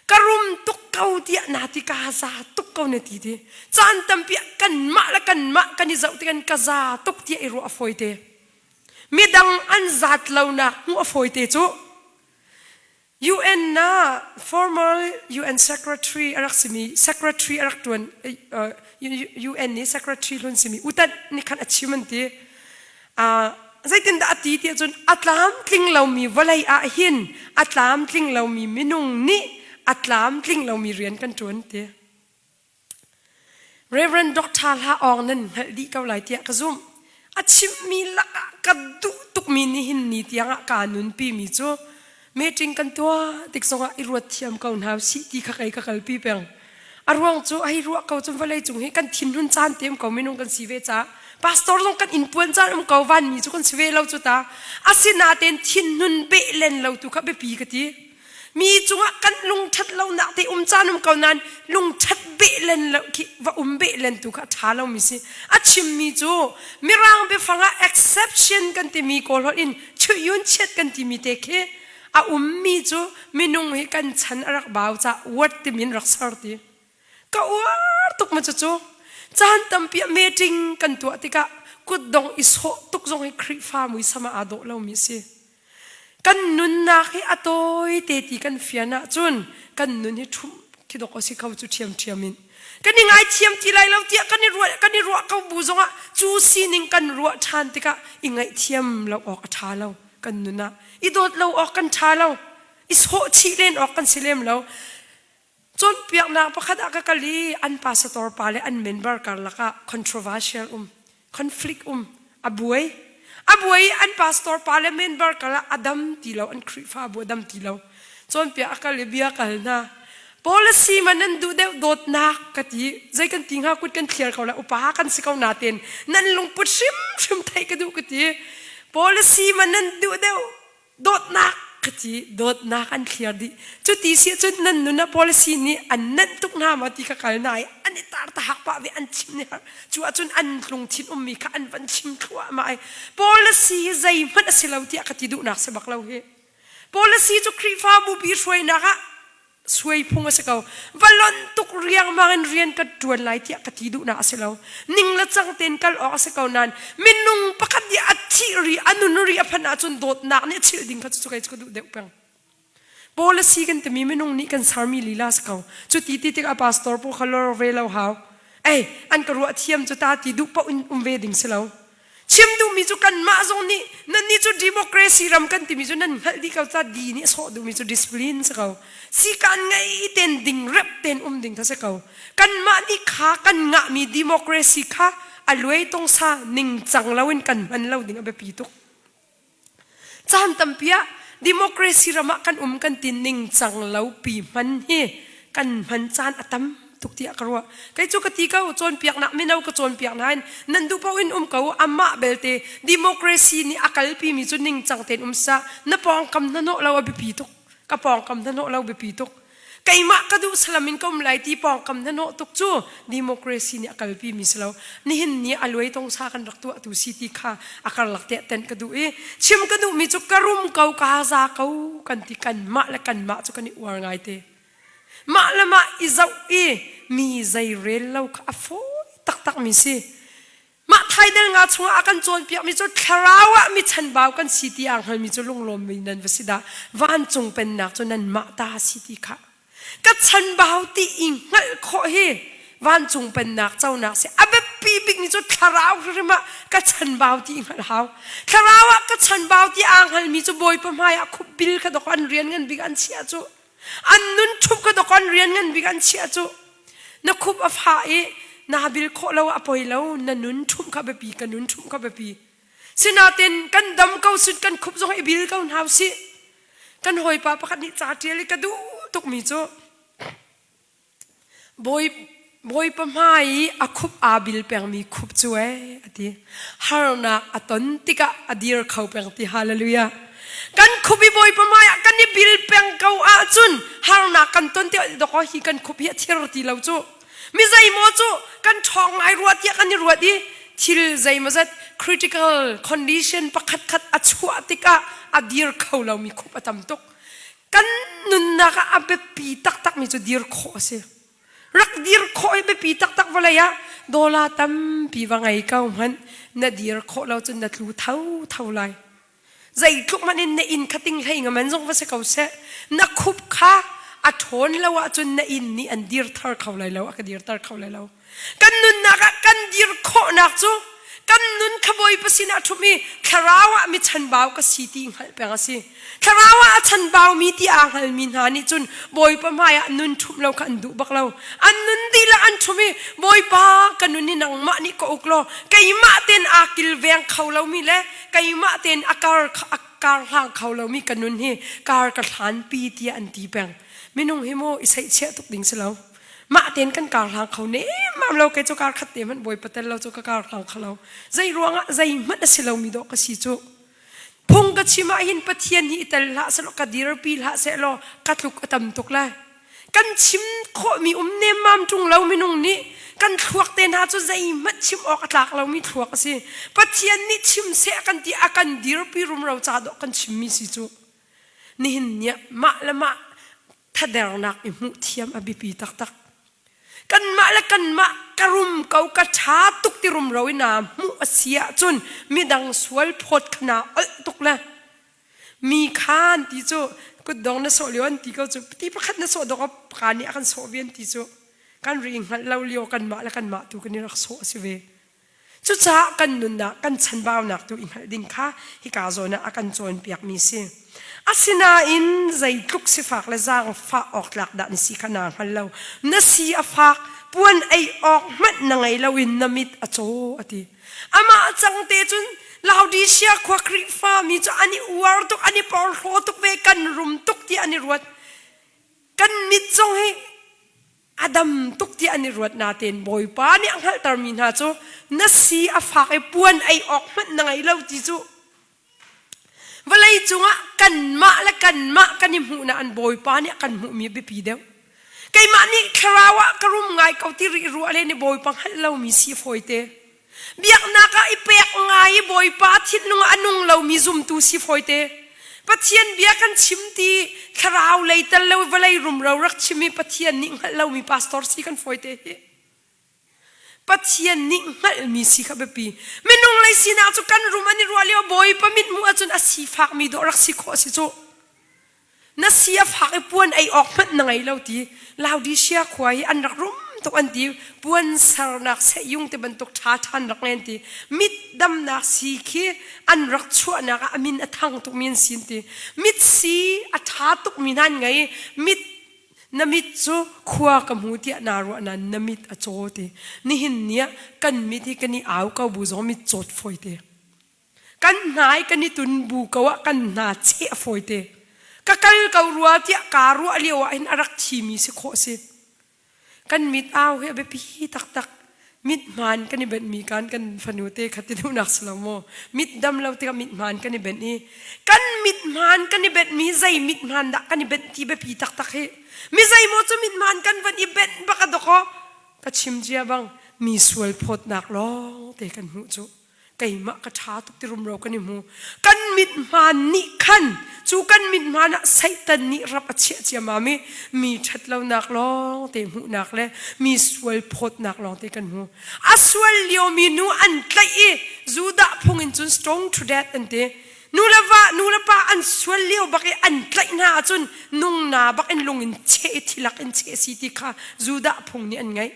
ka rum tuk ko tiah naa ti ka za tuk ko na ti ti caan tampi ah kanmah le kanmah kan i zoh tik ka za tuk tiah i ruah a fawi te midang an zat lonak hmuh a fawi te cu UN ah former UN secretary a rak simi secretary a rak ṭuan UN nih secretary hlun simi utat nih khan a chim an ti. Zeitindah a ti tiah cun a tlamtling lomi vawlei ah hin a tlamtling lomi minung nih a tlamtling lomi rian kan ṭuan ti. Reverend Doctor Hla Awng nan hngalh dih ko lai tiah ka zumh. A chimhmi lakah ka duh tukmi nihin ni tiangah kaa nunpimi cu meeting kan tuah tik zongah i ruat thiam ko hna usih ti kha kei ka kalpi peng. A ruang cu hei ruah ko cun vawlei cung hi kan thinhun caan te um ko minung kan si ve caah. Pastor zong kan in puan caan um ko vanmi cu kan si ve lo cu ta. Asinain thinhnun beh len lo tu kha biapi ka ti. Mi cungah kan lungṭhat lonak te um caan um ko nain lungṭhat beh len lo khi va um beh len tu kha a ṭha lomi si. A chimmi cu Mirang biafang ah exception kan timi Kawl holh in chuhyun chiat kan timi te khi a ummi cu minung hi kan chan a rak bau ca word timin rak ser ti. Ka uar tuk ma cucu. Caan tampi ah meeting kan tuah tikah kutdong i sawh tuk zong hi Khrihfa muisam ah aa dawh lomi a si. Kan nunnak hi a tawi te ti kan fian ahcun kan nun hi ṭhumh khi dawk a si kho cu ṭhiamṭhiam in. Kan i ngaithiam ti lai lo tiah kan i ruah kan i ruah ko bu zongah cu sining kan ruah ṭhan tikah i ngaihthiam lo awk a ṭha lo kan nun ah. I dawt lo awk kan ṭha lo. I sawh chih len awk kan si lem lo. Cawnpiaknak pakhat ah ka kal i an pastor pa le an member karlak ah controversial um, conflict um, a buai. A buai i an pastor pa le member karlak a dam ti lo, an Khrihfabu a dam ti lo. Cawnpiak a kal i bia ka hal hna. Policy man nan duh deuh dawtnak ka ti. Zei kan ti hnga kut kan thliar ko lai upa kan si ko natin nan lungput hrimhrim theih ka duh ka ti. Policy man nan duh deuh dawtnak ka ti dawtnak an thliar dih cuti si cun nan nun ah policy nih an nanh tuk hna maw ti kha kal na i an i tar tahak pah ve an chim ni har cu ahcun an lungthin ummi kha an van chim thluahmah i policy hi zeihmanh a si lo tiah ka ti duhnak si bak lo hi policy cu Khrihfabu bi hruainak ah suai phung a si ko. Va lonh tuk riangmang in rian ka ṭuan lai tiah ka ti duhnak a si lo. Ning le cang tein kal awk a si ko nain minung pakhat nih a thih ri a nun ri a phanh ahcun dawtnak nih a chilh ding kha cu kei cu ka duh deuh peng. Policy kan timi minung nih kan sermi lila si ko. Cu ti ti tikah pastor pawl kha lor ve lo hau. Ei, an ka ruah thiam cu ta ti duh paoh in um ve ding si lo. Chim duhmi cu kanmah zong nih nannih cu democracy ram kan timi cu nan hngalh dih ko ca di nih a sawh duhmi cu discipline si ko. Sikaan ngei ten ding rep ten um ding kha si ko. Kanmah nih kha kan ngahmi democracy kha a luai tongsa ningcang loin kan hman lo ding a biapi tuk. Caan tampi ah democracy ram ah kan um kan ti ningcang lo pi hman hi kan hman caan a tam tuk tiah ka ruah. Kei cu ka ti ko cawnpiaknak mino ka cawnpiak nain nan duh paoh in um ko amah belte democracy nih a kalpi mi cu ningcang tein um sah na pawngkam hnahnawh lo a biapi tuk. Ka pawngkam hnahnawh lo biapi tuk. Keimah ka duh salam in ka um lai ti pawngkam hnahnawh tuk cu democracy nih a kalpi mi si lo. Nihin ni a luai tongsa kan rak tuah tu si ti kha a karlak te ten ka duh i chim ka duh mi cu ka rum ko ka za ko kan ti kanmah le kanmah cu kan i uar ngai te. Mah le mah i zoh i mi zei rel lo kha a fawi taktak mi si. Mah thaidel nga chungah a kan cawnpiakmi cu thlarau ah mi chanbau kan si ti aa hngalmi cu lunglawmmi nan va si dah. Vancung pennak cu nanmah ta a si ti kha. Ka chanbau ti i hngalh khawh hi vancung pennak conak si. A biapi bikmi cu thlarau hrimhrim ah ka chanbau ti i hngalh hau. Thlarau ah ka chanbau ti aa hngalmi cu Bawipa hmai ah khupbil kha dawk an rian ngan bik an chiah cu. An nun ṭhup ka dawk an rian ngan bik an chiah cu. Na khup a fah i naa bil khawh lo a poi lo na nun ṭhumh kha biapi ka nun ṭhumh kha biapi. Sinain kan dam ko sut kan khup zong i bil ko hna usih. Kan hawipa pakhat nih ca ṭial i ka duh tukmi cu Bawi, Bawipa hmai i a khup aa bil pengmi khup cu ee a ti. Harnak a ton tikah a dir kho peng ti hallelujah. Kan khup i Bawipa hmai ah kan i bil peng ko ahcun harnak kan ton ti dawkaw hi kan khup hi a thir ti lo cu. Mi zeimaw cu kan ṭhawng ngai rua tiah kan i ruat i thil zeimawzat critical condition pakhat khat a chuah tikah a dir kho lomi khup a tam tuk. Kan nunnak ah a biapi taktakmi cu dir khawh a si. Rak dir khawh hi biapi taktak vawlei ah dawla tampi va ngei ko hmanh na dir khawh lo cun na tlu tho tho lai. Zeitluk hmanh in na inn kha ting hlei ngaman zong va si ko seh na khup kha a ṭhawn lo ahcun na inn nih an dirter kho lai lo a ka dirter kho lai lo. Kan nunnak ah kan dir khawhnak cu kan nun kha Bawipa sinah ṭhumh i thlarau ah mi chanbau ka si ti hngalh peng a si. Thlarau ah a chanbaumi ti aa hngalmi hna nih cun Bawipa hmaiah nun ṭhumh lo kha an duh bak lo. An nun dihlak an ṭhumh i Bawipa ka nun hi nangmah nih ka uk law keimah tein aa kilveng kho lomi le keimah tein a kar a kar hlang kho lomi ka nun hi kar ka hlanpi tiah an ti peng. Minung hi maw i seihchiah tuk ding si lo. Mah tein kan kar hlang kho nemmam lo kei cu kar khat te hmanh Bawipa tel lo cu ka kar hlang kho lo. Zei ruangah zeihmanh a si lomi dawh ka si cu. Phung ka chim ah hin Pathian hi i tel hlah sehlaw ka dirpi hlah sehlaw ka tluk a tam tuk lai. Kan chim khawhmi um nemmam ṭung lo minung nih kan thluak te hna cu zeihmanh chim awk a tlak lomi thluak a si. Pathian nih chim seh kan ti a kan dirpi rumro ca dawh kan chimmi si cu. Nihin ni ah mah le mah thadernak i hmuh thiam a biapi taktak. Kanmah le kanmah ka rum ko ka ṭha tuk ti rumro in naa hmuh a si ahcun midang sual phawt kha naa olh tuk le mi kha an ti cu kutdong na sawh lio an ti ko cu ti pakhat na sawh dawk ka nih a kan sawh ve an ti cu kan ri hngalh lo lio kanmah le kanmah tu kan i rak sawh a si ve. Cucaah kan nunnak kan chanbaunak tu i hngalh ding kha hika zawn ah a kan cawnpiakmi si. Asinain zeitluk sifak le zaangfah awk tlak dah na si kha naa hngal lo. Na si a fak, puan ei awk hmanh na ngei lo in na mit a caw a ti. Amah cang te cun Laodicea khua Khrihfa mi cu an i uar tuk, an i porhlaw tuk ve, kan rum tuk tiah an i ruat. Kan mit zong hi a dam tuk tiah an i ruat natein Bawipa nih a hngalhtermi hna cu na si a fak i puan ei awk hmanh na ngei lo ti cu vawlei cungah kanmah le kanmah kan i hmuhnak an Bawipa nih a kan hmuhmi a biapi deuh. Keimah nih thlarau ah ka rum ngai ko ti rih ruah le ni Bawipa hngalh lomi si fawite. Biaknak ah i pek ngai i Bawipa thinlung ah a nung lomi zumtu si fawite. Pathian bia kan chim ti thlarau lei tel lo vawlei rumro rak chim i Pathian nih hngalh lomi pastor si kan fawite hi. Pathian nih hngalhmi si kha biapi. Minung lei sinak cu kan rum an i ruah lio Bawipa mithmuh ahcun a sifakmi dawh rak si khawh a si cu. Na si a fak i puan ei awk hmanh na ngei lo ti Laodicea khua hi an rak rum tuk an ti puan sernak sehyung te bantuk ṭha ṭhan rak ngei an ti mit damnak si khi an rak chuahnak ah a min a thang tukmi an si an ti mit si a ṭha tukmi hna an ngei mit na mit cu khua ka hmu tiah naa ruah nain na mit a caw ti nihin ni ah kan mit hi kan i au ko bu zong mit cawt fawi te Kan hnai kan i tun bu ko ah kan hna cheh a fawite. Ka kal ko rua tiah kaa ruah lio ah hin a rak thimi si khawh si. Kan mit au hi a biapi taktak. Mit hmaan kan i benhmi kan kan fanu te kha ti duhnak si lo maw? Mit dam lo tikah mit hmaan kan i benh i kan mit hmaan kan i benhmi zei mit hmaan dah kan i benh ti biapi taktak hi. Mi zeimaw cu mit hmaan kan van i benh bak a dawk aw. Ka chim cia bang mi sual phawtnak lawng te kan hmuh cu. Keimah ka ṭha tuk ti rumro kan i hmu. Kan mithmaan nih khan cu kan mithmaan ah Satan nih rap a chiah ciammam i mi ṭhatlonak lawng te hmuhnak le mi sual phawtnak lawng te kan hmu. A sual liomi nu an tlaih i Judah phung in cun stone to death an ti. Nu le va, nu le pa an sual lio bak i an tlaih hna ahcun nungna bak in lung in cheh i thilak in cheh si ti kha Judah phung nih an ngeih.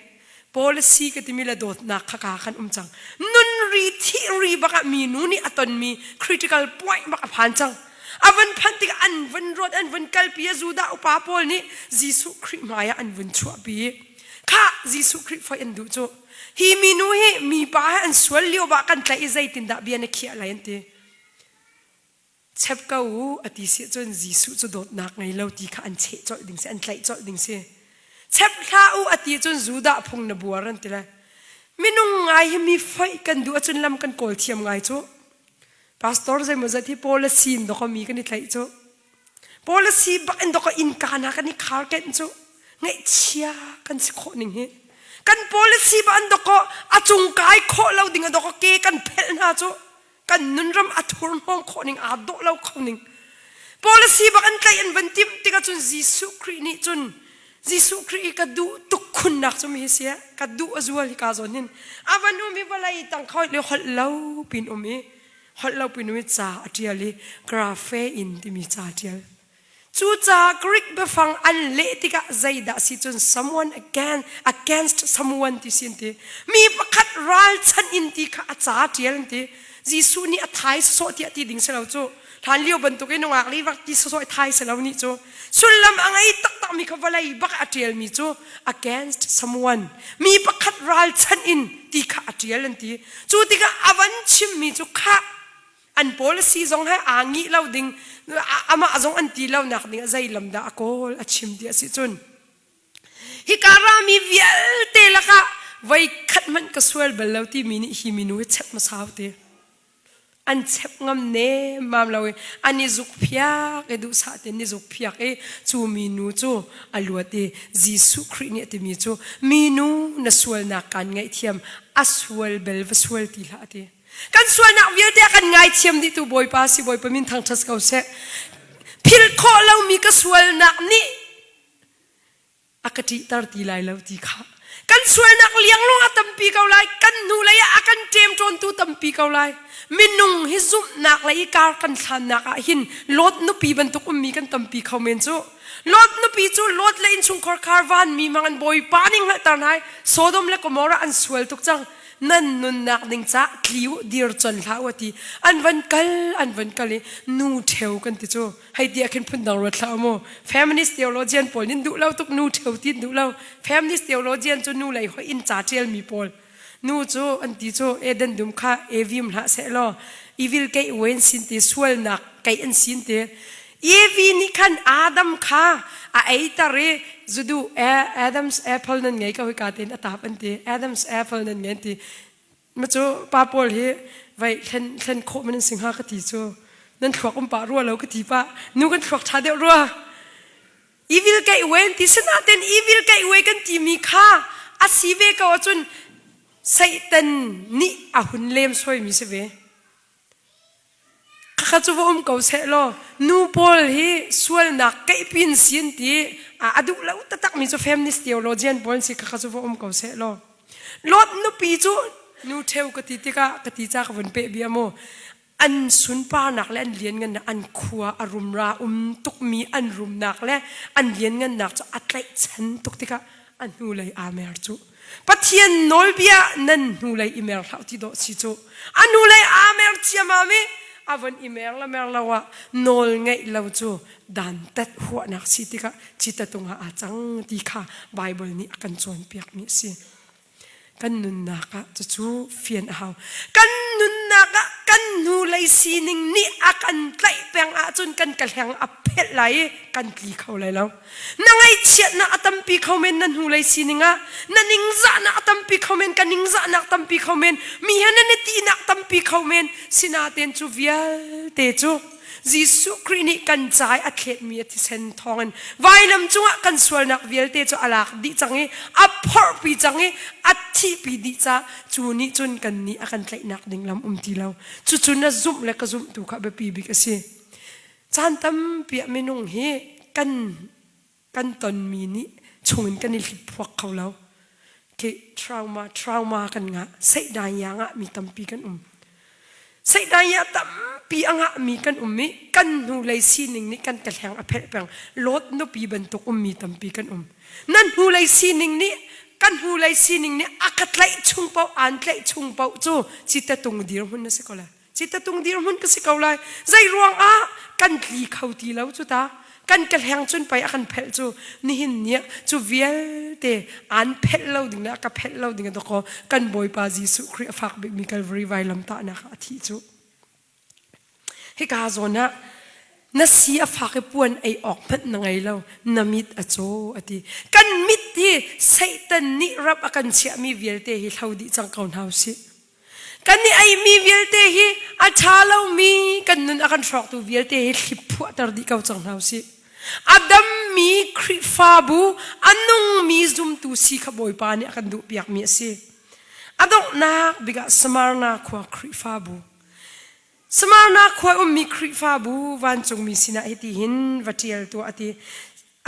Policy ka timi le dawtnak kha ka khan um cang. Nun ri thih ri bak ah minu nih a tonmi critical point bak a phan cang. A van phanh tikah an vun ruat an vun kalpi a Judah upa pawl nih Jesuh Khrih hmai ah an vun chuahpi. Khah Jesuh Khrih foih an duh cu. Hi minu hi mipa he an sual lio bah kan tlaih i zeitindah bia na khiah lai an ti. Chep ko u a ti si cun Jesuh cu dawtnak ngei lo ti kha an cheh colh ding si an tlaih colh ding si. Chep hlah u a ti cun Judah phung na buar an ti lai. Minung ngai hi mi foih kan duh ahcun lam kan kawl thiam ngai cu. Pastor zeimawzat hi policy in dawk mi kan i tlaih cu. Policy bak in dawk innka hna kan i khar kenh cu. Ngaihchia kan si khawh ning hi. Kan policy ba an dawk a cung kai khawh lo ding a dawk ke kan phelh hna cu. Kan nunram a thurhnawm khawh ning aa dawh lo kho ning. Policy bak an tlaih an van timh tikah cun Jesuh Khrih nih cun Jesuh Khrih i ka duh tuk khunnak cu mi hi si ka duh a zual hi ka zawn hin a van um i vawlei tang kho le holh lo pin um i holh lo pin um i ca a tial i grafe in timi ca a tial Cucaah Greek biafang an leh tikah zeidah si cun someone again, against someone ti si an ti. Mi pakhat ralchanh in ti kha a ca ṭial an ti. Jesuh nih a thai sawsawh tiah ti ding si lo cu. Hlan lio bantuk in nungak li rak ti sawsawh i thai si lo nih cu. Sullam a ngei taktakmi kha vawlei bak a ṭialmi cu against someone mi pakhat ralchanh in ti kha a ṭial an ti. Cu tikah a van chimmi cu khah an policy zong he aa ngih lo ding amah zong an ti lo nak ding ah zei lam dah a kawl a chim ti a si cun. Hika rami vialte lakah voi khat hmanh ka sual bal lo timi nih hi minu hi chep hmasa te. An chep ngam nemmam lo i an i zukphiak i duhsah tein i zukphiak i cu minu cu a luat i Jesuh Khrih nih a timi cu minu na sualnak kaan ngaihthiam a sual bel va sual ti hlah a ti. Kan sualnak vialte a kan ngaithiam dihtu Bawipa si Bawipa min thangṭhat ko seh. Philh khawh lomi ka sualnak nih a ka ṭihter ti lai lo ti kha kan sualnak lianglung a tampi ko lai kan hnulei ah a kan ṭemṭawntu tampi ko lai minung hi zumhnak lei i kar kan hlannak ah hin Lot nupi bantuk ummi kan tampi kho men cu Lot nupi cu Lot le innchungkhar khar vanmi mang an bawipa ning hngalhter hna Sodom le Gomorrah an sual tuk cang nan nunnak ding ca tli u dir con hlah u ti an van kal an van kal i nu ṭheu kan ti cu hei ti ah khin phundang ruat hlah mu feminist theologian pawl nin duh lo tuk nu theu ti duh lo feminist theologian cu nu lei hoi in ca tial mi pawl nu cu an ti cu Eden dum kha evim hlah seh law evil kei wen sin ti sualnak kei an sin ti Evi nih khan Adam kha a ei tar i zudu Adam's apple nan ngei ko hika ten a tap an ti Adam's apple nan ngei an ti Ma cu pa pawl hi vai thlen thlen khawh man si hnga ka ti cu nan thluak um pah rua lo ka ti pah nu kan thluak ṭha deuh rua evil kai wen ti sinaten evil kai we kan ti mi kha a si ve ko ahcun Satan nih a hun lem soi mi si ve Khakha cu va um ko seh law nu pawl hi sualnak keihpin sin ti a duh lo taktak mi cu feminist theologian pawl si khakha cu va um ko seh law Lot nupi cu nu ṭheu ka ti tikah ka ti ca ka vun peh bia mu an sunparnak le an lianngannak an khua a rumra um tukmi an rumnak le an lianngannak cu a tlaihchan tuk tikah a hnulei aa mer cu Pathian nawlbia nan hnulei i mer hlah ti dawh si cu a hnulei aa mer ciamam i a von i mer la mer lo ah nawl ngeih lo cu dantat huahnak si tikah citatung ah aa cang ti kha Baibal nih a kan cawnpiakmi a si. Kan nunnak ah cucu fian a hau. Kan nunnak ah kan hnulei sining nih a kan tlaih peng ahcun kan ka hleng a phelh lai i kan tli kho lai lo. Na ngaihchiatnak a tampi kho men na hnulei sining ah, na ningzahnak a tampi kho men, ka ningzahnak tampi kho men, mi he nan i tinak tampi kho men, sinaten cu vialte cu Jesuh Khrih nih kan ca i a thletmi a thisen thawngin vailam cungah kan sualnak vialte cu a lak dih cang i a phorhpi cang i a thihpi dih ca cu nih cun kan nih a kan tlaihnak ding lam um ti lo. Cucu na zumh le ka zumh tu kha biapi bik a si. Caan tampi ah minung hi kan kan tonmi nih chungin kan i hliphuak kho lo. Khi trauma trauma kan ngah. Seihdai ya ngahmi tampi kan um. Seihdai ya tampi a ngahmi kan um i kan hnulei sining nih kan ka hleng a phelh peng. Lot nupi bantuk ummi tampi kan um. Nan hnulei sining nih kan hnulei sining nih a ka tlaih chung paoh aan tlaih chung paoh cu citatung dirhmun na si ko lai. Citatung dirhmun ka si ko lai. Zei ruang ah kan tli kho ti lo cu ta. Kan ka hleng cun pei a kan phelh cu nihin ni ah cu vialte aan phelh lo ding le a ka phelh lo ding a dawkaw kan Bawipa Jesuh Khrih a fak bikmi Calvary vailam tahnak ah a thih cu. Hika zawn ah na si a fak i puan ei awk hmanh na ngei lo na mit a caw a ti. Kan mit hi Satan nih rap a kan chiahmi vialte hi hlo dih cang ko hna usih. Kan i eimi vialte hi a ṭha lomi kan nun a kan hrawktu vialte hi hliphuahter dih ko cang hna usih. A dammi Khrihfabu, a nungmi zumtu si kha Bawipa nih a kan duhpiakmi a si. A donghnak bik ah Smyrna khua Khrihfabu. Smyrna khua ummi Khrihfabu vancungmi sinah hitihin va ṭial tuah a ti.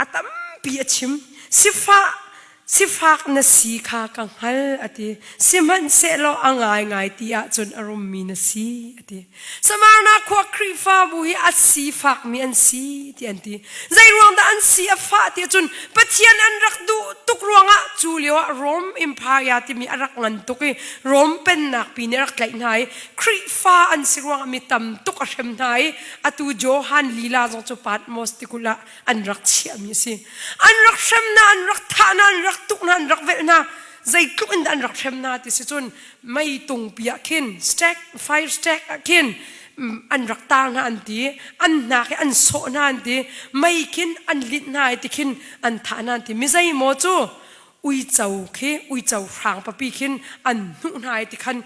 A tampi a chim. Sifah sifak na si kha ka hngal a ti. Sihmanhsehlaw a ngaingai ti ahcun a rummi na si a ti. Samarna khua Khrihfabu hi a sifakmi an si ti an ti. Zei ruang dah an si a fah ti ahcun Pathian an rak duh tuk ruangah cu lio ah Rome Empire timi a rak ngan tuk i Rome pennak pi nih a rak tlaih hna i Khrihfa an si ruangah mi tam tuk a hrem hna i atu Johan lila zong cu Patmos tikulh ah an rak chiahmi a si. An rak hrem hna, an rak thah hna, an rak tuk hna, an rak velh hna. Zeitluk in dah an rak hrem hna ti si cun mei tungpi ah khin stack, fire stack ah khin an rak tar hna an ti, an hnak i an sawh hna an ti, mei khin an linh hna i ti khin an thah hna an ti. Mi zeimaw cu? Uico khi uico hrang papi khin an hnuh hna i tikhan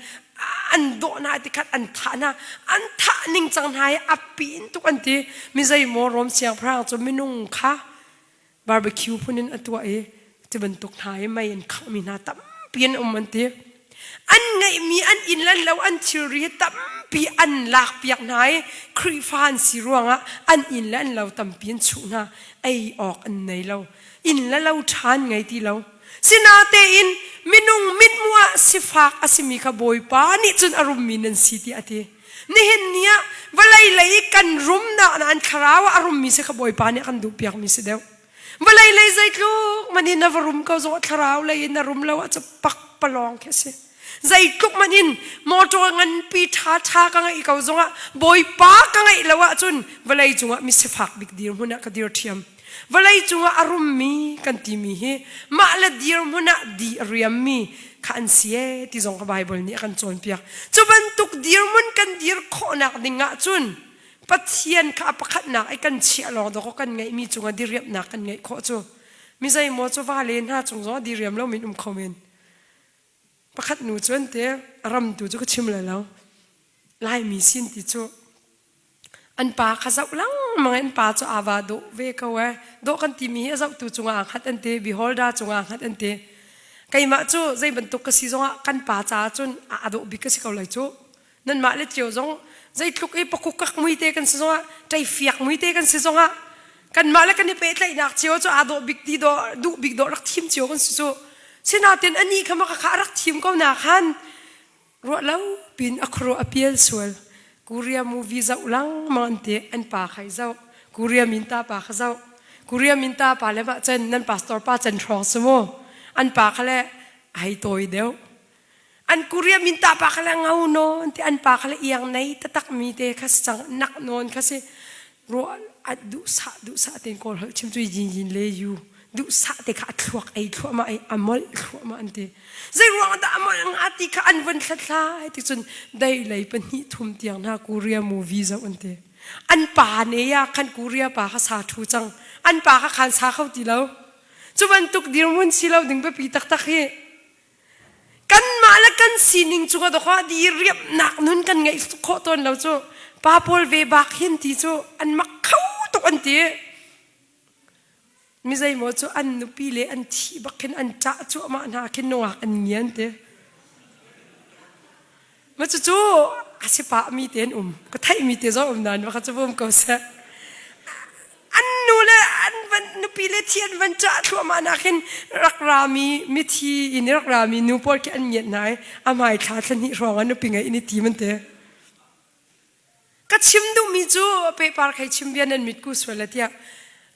an dawh hna i tikhan an thah hna. An thah ning cang hna i a pin tuk an ti. Mi zeimaw Rom siangpahrang cu minung kha barbecue phun in a tuah i ti bantuk hna i mei in khanghmi hna tampi an um an ti. An ngeihmi an inn le lo an thilri hi tampi an lakpiak hna i Khrihfa an si ruangah an inn le an lo tampi an chuh hna. Ei awk an nei lo. Inn le lo ṭha an ngei ti lo. Sinatein minung mithmuh ah sifak a simi kha Bawipa nih cun a rummi nan si tiah a ti. Nihin ni ah vawlei lei i kan rumnak na an thlarau ah a rummi si kha Bawipa nih a kan duhpiakmi si deuh. Vawlei lei zeitluk man in na va rum ko zong thlarau lei in na rum lo ahcun pakpalawng khi a si. Zeitluk man in motor nganpi ṭha ṭha ka ngeih ko zongah Bawipa ka ngeih lo ahcun vawlei cungah misifak bik dirhmun ah ka dir ṭhiam. Vawlei cungah a rummi kan timi hi mah le dirhmun ah di a riammi kha an si ee ti zong kha Baibal nih a kan cawnpiak. Cu bantuk dirhmun kan dir khawhnak ding ahcun Pathian kha a pakhatnak i kan chiah lawng dawkaw kan ngeihmi cungah diriamhnak kan ngeih khawh cu mi zeimaw cu vale hna cung zong diriam lo min um kho men. Pakhat nu cu an ti a ram tu cu ka chim lai lo. Laimi sin ti cu an pa kha zoh lengmang in pa cu aa va dawh ve ko ee. Dawh kan timi hi a zohtu cungah aa hngat an ti, beholder cungah aa hngat an ti. Keimah cu zei bantuk ka si zongah kan pa caah cun aa dawh bik ka si ko lai cu. Nanmah le cio zong zeitluk i pakukak mui te kan si zongah, ṭeifiak mui te kan si zongah kanmah le kan i pehtlaihnak cio cu aa dawh bik ti dawh duh bik dawh rak thim cio kan si cu. Sinain anih kha maka kha a rak thim ko na khan ruah lo pin a khuaruah a pial sual. Korea movie zoh lengmang an ti an pa kha i zoh. Korea minta pa kha zoh. Korea minta pa le mah cun nan pastor pa can hrawng si mu. An pa kha le a hei tawi deuh. An Korea minta pa kha le ngau nawn ti an pa kha le iang nei taktak mi te kha si cang nak nawn kha si ruah a duhsah duhsah tein kawl holh chim cu yin yin le yu duhsah te kha a thluak ei thluahmah ei a molh thluahmah an ti zei ruang dah a molh nga ti kha an vun hlathlai ti cun dei lei pahnih thum tiang hna Korea movie zoh an ti an pa ne ya khan Korea pa kha sa thu cang an pa kha khan sa kho ti lo cu bantuk dirhmun si lo ding biapi taktak hi Kanmah le kan sining cungah dawkah diriamhnak nun kan ngeih khawh tawn lo cu pa pawl ve bak hin ti cu an mak kho tuk an ti. Mi zeimaw cu an nupi le an thih bak khin an ṭah cuahmah hna khin nungak an ngian ti. Ma cucu a si pah mi te an um. Ka theih mi te zong um nain va kha cu um ko seh. An nu le an van nupi le thi an van ṭah thluahmah nak hin rak rami mithi in rak rami nu pawl khi an ngiat hna i a hmai thla thla hnih hrawng ah nupi ngeih in i tim an ti. Ka chim duhmi cu pehpar khei chim bia nan mitku sual le tiah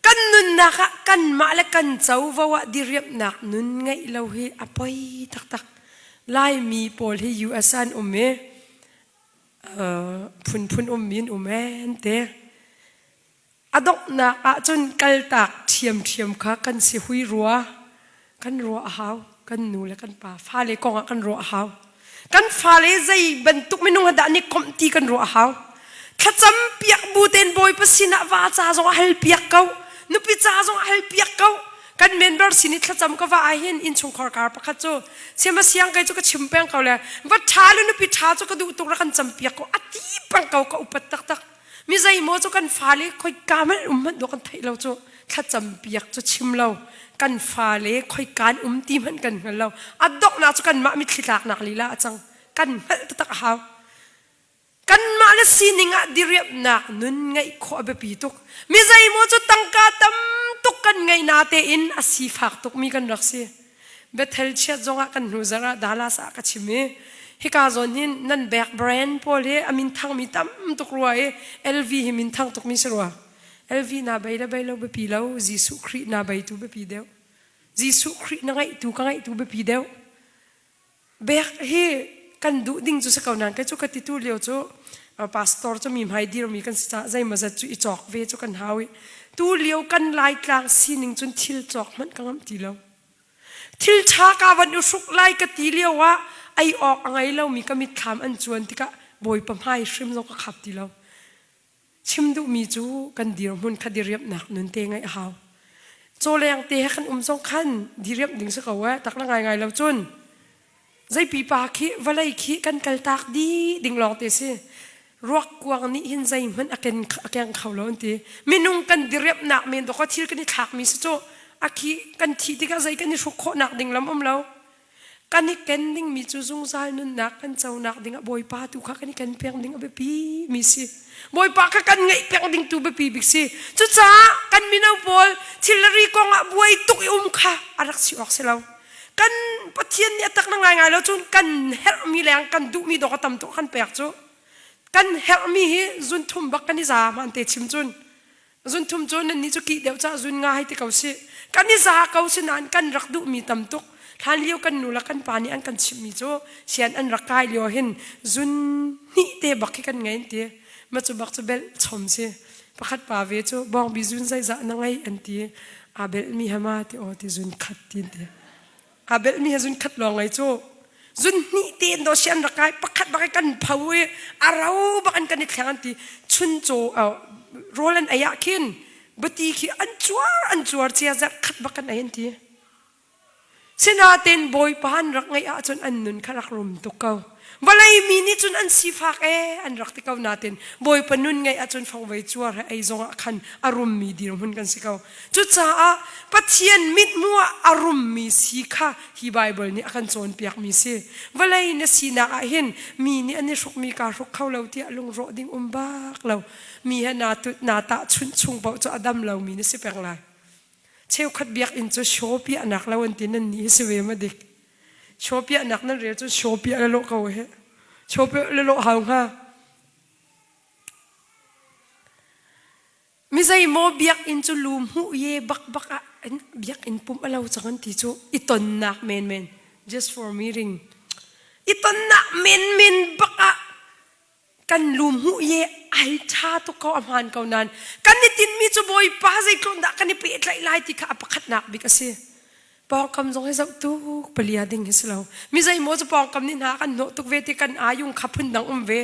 kan nunnak ah kanmah le kan covo ah diriamhnak nun ngeih lo hi a poi taktak. Laimi pawl hi US ah an um i phunphun ummi an um en te. A donghnak ahcun kaltak ṭhiamṭhiam kha kan si hui rua. Kan ruah a hau. Kan nu le kan pa fale kong ah kan ruah a hau. Kan fale zei bantuk minung dah an i komh ti kan ruah a hau. Thlacam piak bu tein Bawipa sinah va ca zong a hal piak ko. Nupi ca zong a hal piak ko. Kan member sin i thlacam ka va ah hin innchungkhar kar pakhat cu siama siang kei cu ka chim peng ko le va ṭha le nupi ṭha cu ka duh tuk ra kan cam piak ko a ti peng ko ka upat taktak. Mi zeimaw cu kan fale khoika hmanh um hmanh dawh kan theih lo cu thlacam piak cu chim lo kan fale khoika an um ti hmanh kan hngal lo a donghnak cu kanmah mitthli tlaknak lila a cang kan hngalh taktak a hau kanmah le sining ah diriamhnak nun ngeih khawh a biapi tuk mi zeimaw cu tangka tam tuk kan ngei na tein a sifak tukmi kan rak si Bethel chiat zongah kan hnu zarh ah Dallas ah ka chim i hika zawn hin nan bag brand pawl hi a min thangmi tam tuk rua i LV hi min thang tukmi si rua. LV na bei le bei lo biapi lo Jesuh Khrih na beitu biapi deuh. Jesuh Khrih na ngaihtu ka ngaihtu biapi deuh. Bek hi kan duh ding cu si ko nain kei cu ka ti tu lio cu pastor cu mi hmai dirmi kan si caah zeimawzat cu i cawk ve cu kan hau i tu lio kan Laitlang sining cun thil cawk hmanh ka ngamh ti lo. Thil ṭha ka van i hruk lai ka ti lio ah ei awk a ngei lomi ka mitthlam an cuan tikah Bawipa hmai hrim zong ka khap ti lo. Chim duhmi cu kan dirhmun kha diriamhnak nun te ngeih a hau. Cawleng te he kan um zong khan diriamh ding si ko eh tak na ngai ngai lo cun zei pipa khi vawlei khi kan kaltak dih ding lawng te si. Ruak kuang nih hin zeihmanh a ken a keng kho lo an ti. Minung kan diriamhnak men dawk thil kan i thlakmi si cu a khi kan thih tikah zei kan i hruk khawhnak ding lam um lo. Kan i ken dingmi cu zungzal nunnak kan conak dingah Bawipa tu kha kan i ken peng ding a biapi mi si. Bawipa kha kan ngeih peng ding tu biapi bik si. Cucaah kan mino pawl thilri kong ah buai tuk i um kha a rak si awk si lo. Kan Pathian nih a tak na ngaingai lo cun kan herhmi leng kan duhmi dawk a tam tuk kan pek cu. Kan herhmi hi zun thum bak kan i za hmaan te chim cun. Zun thum cu nannih cu kih deuh cah zun nga hei ti ko sih. Kan i za ko si nain kan rak duhmi tam tuk. Hlan lio kan nu le kan pa nih an kan chimhmi cu sian an rak kai lio hin zun hnih te bak khi kan ngei an ti. Ma cu bak cu belh chom si. Pakhat pa ve cu bawngbi zun zeizah na ngei an ti. Aa belhmi he ma ti aw ti zun khat ti an ti. Aa belhmi he zun khat lawng ngei cu. Zun hnih te in daw sian rak kai pakhat bak kan pho i a ro bak an kan i thleng an ti chun caw rawl an ei ah khin bati khi an cuar an cuar cia zarh khat bak kan ei an ti. Sinain Bawipa an rak ngeih ahcun an nun kha rak rum tuk ko. Vawlei mi nih cun an sifak ee an rak ti ko nain Bawipa nun ngeih ahcun fangvei cuar he ei zongah khan a rummi dirhmun kan si ko. Cucaah Pathian mithmuh ah a rummi si kha hi Baibal nih a kan cawnpiakmi si. Vawlei na sinak ah hin mi nih an i hrukmi kaa hruk kho lo tiah lungrawh ding um bak lo. Mi he naa tut naa tahchunh chung paoh cu a dam lomi na si peng lai. Cheukhat biakinn cu show piahnak lo an ti nan nih hi si ve ma dik. Show piahnak nan rel cun show piah le lawh ko he. Show piah le lawh hau hnga. Mi zeimaw biakinn cu lu hmuh ye bak bak ah biakinn pumh a lo cang an ti cu i tonnak menmen just for meeting i tonnak menmen bak ah kan lu hmuh ye ai ṭha tuk ko a hmaan ko nain kan i tinhmi cu Bawipa zeitluk dah kan i pehtlaih lai ti kha a pakhatnak bik a si. Pawngkam zong hi zoh tuk palia ding hi si lo. Mi zeimaw cu pawngkam nih hna kan hnawh tuk ve ti kan ayung kha phundang um ve.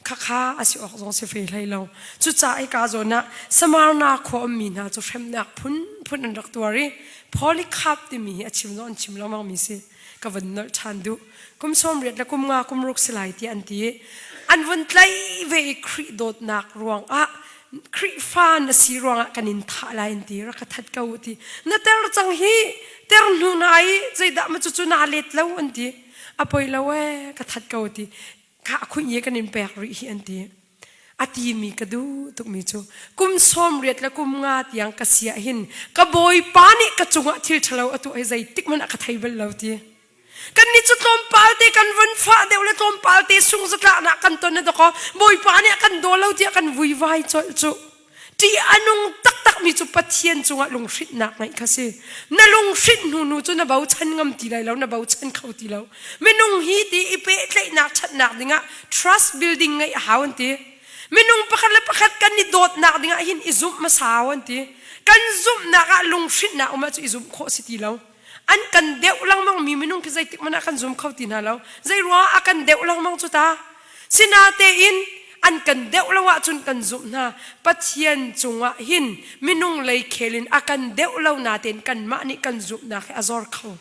Khakha a si awk zong si fe hlei lo. Cucaah hika zawn ah Samarna khua ummi hna cu hremnak phunphun an rak tuar i Polycarp timi hi a chim zong an chim lengmang mi si. Ka vun nolh ṭhan duh. Kum 80 le kum nga kum ruk si lai tiah an ti. An vun tlaih ve i Khrih dawtnak ruangah Khrihfa na si ruangah kan in thah lai an ti rak ka that ko ti na ter cang hi ter hnu na i zeidah ma cucu naa let lo an ti a poi lo ee ka that ko ti kha khuih ye kan in pek rih hi an ti a ti mi ka duh tuk mi cu kum 80 le kum nga tiang ka sia hin ka bawipa nih ka cungah thil ṭhalo a tuah hi zeitik hmanh ah ka thei bal lo ti Kannih cu tlawmpal te kan vun fah deuh le tlawmpal te sung zatlaknak kan ton na dawkaw Bawipa nih a kan daw lo tiah kan vuivai colh cu. Ṭih a nung taktakmi cu Pathian cungah lunghrinhnak ngeih kha si. Na lunghrinh hnu hnu cu na bochan ngam ti lai lo, na bochan kho ti lo. Minung hi ti i pehtlaihnak ṭhatnak dingah trust building ngeih a hau an ti. Minung pakhat le pakhat kan i dawtnak dingah hin i zumh hmasa hau an ti. Kan zumhnak ah lunghrinhnak um ahcun i zumh khawh si ti lo. An kan deuh lengmang mi minung khi zeitik hmanh ah kan zum kho ti hna lo. Zei ruangah a kan deuh lengmang cu ta? Sinatein an kan deuh lo ahcun kan zumh hna. Pathian cungah hin minung lei khel in a kan deuh lo natein kanmah nih kan zumhnak hi a zor kho.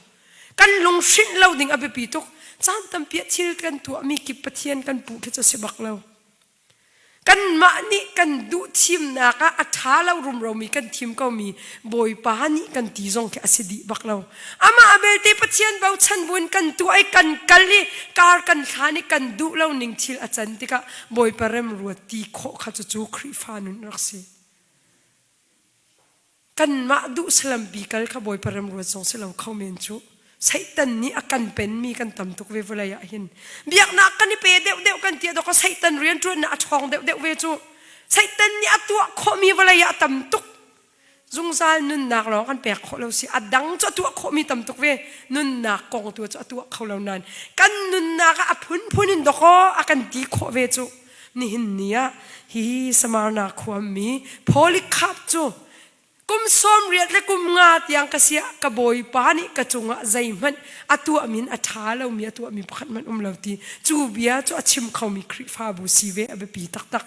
Kan lunghrinh lo ding a biapi tuk. Caan tampi ah thil kan tuahmi kip Pathian kan puh khi cu a si bak lo. Kanmah nih kan duh thimnak ah a ṭha lo rumromi kan thim komi Bawipa nih kan ti zong khi a si dih bak lo. Amah belte Pathian bochan buin kan tuah i kan kal i kar kan hlan i kan duh lo ning thil a can tikah Bawipa remruat ti khawh kha cucu Khrihfa nun rak si. Kanmah duh salampi kal kha Bawipa remruat zong si lo kho men cu. Satan nih a kan penmi kan tam tuk ve vawlei ah hin. Biaknak kan i pe deuhdeuh kan ti dawk Satan rianṭuannak a ṭhawng deuhdeuh ve cu. Satan nih a tuah khawhmi vawlei ah a tam tuk. Zungzal nunnak lawng kan pek khawh lo si. A dang cu a tuah khawhmi tam tuk ve. Nunnak kong tu cu a tuah kho lo nain kan nunnak ah a phunphun in dawkaw a kan ti khawh ve cu. Nihin ni ah hi Samarna khuami Polycarp cu kum 80 le kum nga tiang ka siah ka bawipa nih ka cungah zeihmanh a tuahmi in a ṭha lomi a tuahmi pakhat hmanh um lo ti cu bia cu a chim khomi Khrihfabu si ve a biapi taktak.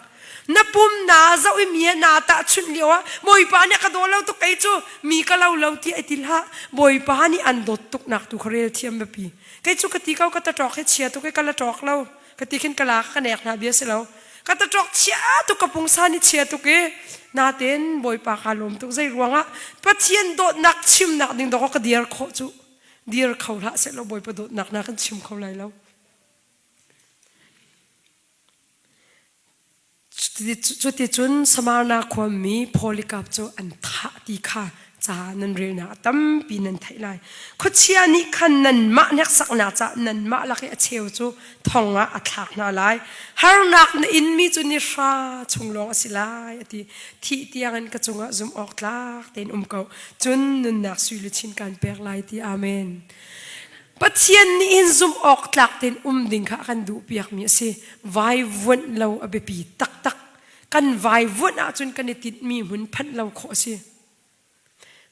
Na pum naa zoh i mi he naa tahchunh lio ah Bawipa nih a ka daw lo tuk kei cu mi ka lo lo ti ai ti hlah. Bawipa nih an dawt tuk nak tu kha rel thiam biapi. Kei cu ka ti ko ka taṭawk hi chia tuk i ka la ṭawk lo. Ka ti khin ka la ka nek hna bia si lo. Ka taṭawk chia tuk ka pungsan hi chia tuk i natein Bawipa kaa lawm tuk zei ruangah Pathian dawtnak chimnak ding dawk ka dir khawh cu dir kho hlah sehlaw Bawipa dawtnak na kan chim kho lai lo. Cuticun Samarna khuami Polycarp cu an thah ti kha ca nan relnak a tampi nan theih lai. Khuachia nih khan nanmah hneksaknak caah nanmah lak i a cheu cu thong ah a thlak hna lai. Harnak na inmi cu ni hra chung lawng a si lai, a ti. Thih tiangin ka cungah zumh awk tlak tein um ko. Cun nunnak sui luchin kaan pek lai ti. Amen. Pathian nih hin zumh awk tlak tein um ding kha a kan duhpiakmi a si. Vaivuanh lo a biapi taktak. Kan vaivuanh ahcun kan i tinhmi hmun phanh lo khawh a si.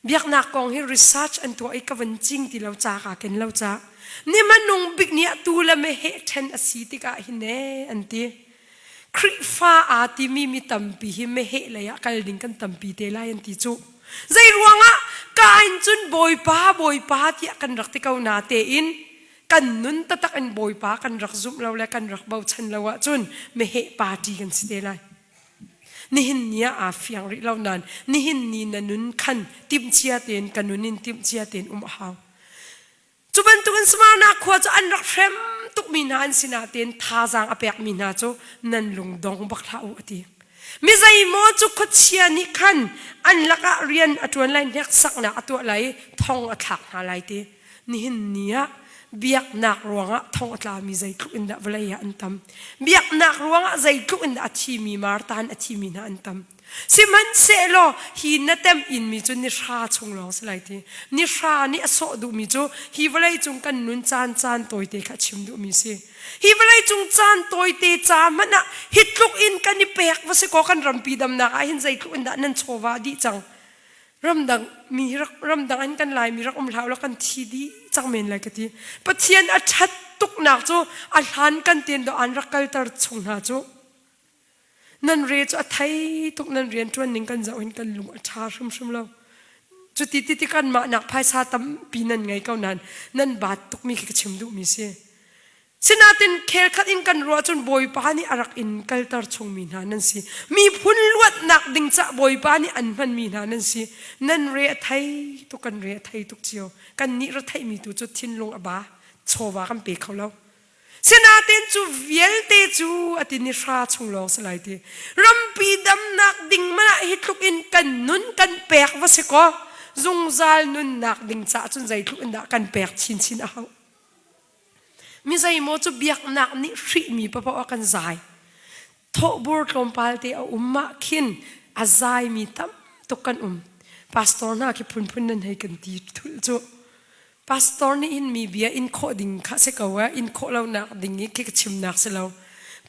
Biaknak kong hi research an tuah i ka van cing ti lo ca kaa ken lo ca. Ni hmanung bik ni ah tu le meheh ṭhen a si tikah hin ee an ti. Khrihfa aa timi mi tampi hi meheh lei ah kal ding kan tampi te lai an ti cu. Zei ruangah ka in cun Bawipa Bawipa tiah kan rak ti ko na tein kan nun taktak in Bawipa kan rak zumh lo le kan rak bochan lo ahcun meheh party kan si te lai. Nihin ni ah aa fiang rih lo nain nihin ni na nun khan timhcia tein ka nun in timhcia tein um a hau. Cu bantukin Smyrna khua cu an rak hrem tukmi hna an si nain thazaang a pekmi hna cu nan lung dong bak hlah u a ti. Mi zeimaw cu khuachia nih khan an lakah rian a ṭuan lai, hneksaknak a tuah lai i thong a thlak hna lai ti. Nihin ni ah biaknak ruangah thong a tlami zeitluk in dah vawlei ah an tam. Biaknak ruangah zeitluk in dah a thimi martan a thimi hna an tam. Sihmanhsehlaw hi na tem inmi cu ni hra chung lawng si lai ti. Ni hra nih a sawh duhmi cu hi vawlei cung kan nun caan caan tawite kha a chim duhmi si. Hi vawlei cung caan tawite ca hmanh ah hi tluk in kan i pek va si kaw kan rampi damnak ah hin zeitluk in dah nan chawva dih cang. Ramdang mi rak ramdang in kan Laimi rak um hlah law kan thi dih cang men lai ka ti. Pathian a ṭhat tuknak cu a hlan kan ten do an rak kalter chung hna cu. Nan re cu a thei tuk nan rian ṭuan ning kan zoh hin kan lung a ṭha hrimhrim lo. Cuti ti ti kanmah nak phaisa tampi nan ngei ko nain nan baat tukmi khi ka chim duhmi si. Sinain khel khat in kan ruah cun Bawipa nih a rak in kalter chungmi hna nan si. Miphun luatnak ding cah Bawipa nih an hmanmi hna nan si. Nan re a thei tuk kan re a thei tuk cio. Kan nih ra theihmi tu cu thinlung a ba chawva kan pe kho lo. Sinain cu vialte cu a ti ni hra chung lawng si lai ti. Rampi damnak ding man ah hi tluk in kan nun kan pek va si kaw zungzal nunnak ding caah cun zeitluk in dah kan pek chinchin a hau. Mi zeimaw cu biaknak nih hrihmi paoh a kan zai. Thawhbur tlawmpal te a um ah khin a zaimi tam tuk kan um. Pastor hna khi phunphun nan hei kan ti thulh cu. Pastor nih hin mi bia in khawh ding kha si ko eh, in khawh lonak ding i khi ka chimnak si lo.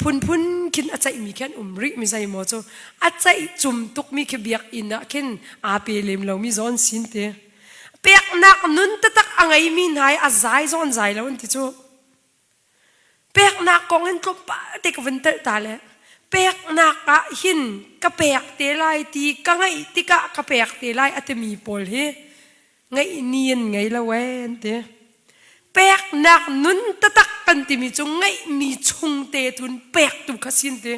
Phunphun khin a ceihmi khi an um rih mi zeimaw cu a ceih cum tukmi khi biakinn ah khin aa pe lem lomi zawn sin te. Peknak nun taktak a ngeimi hna i a zai zawn zai lo an ti cu. Peknak kong in tlawmpal te ka vun telh ta le peknak ah hin ka pek te lai ti ka ngeih tikah ka pek te lai a timi pawl hi ngeih ni an ngei lo ee an ti. Peknak nun taktak kan timi cu ngeihmi chung te tun pek tu kha sin ti.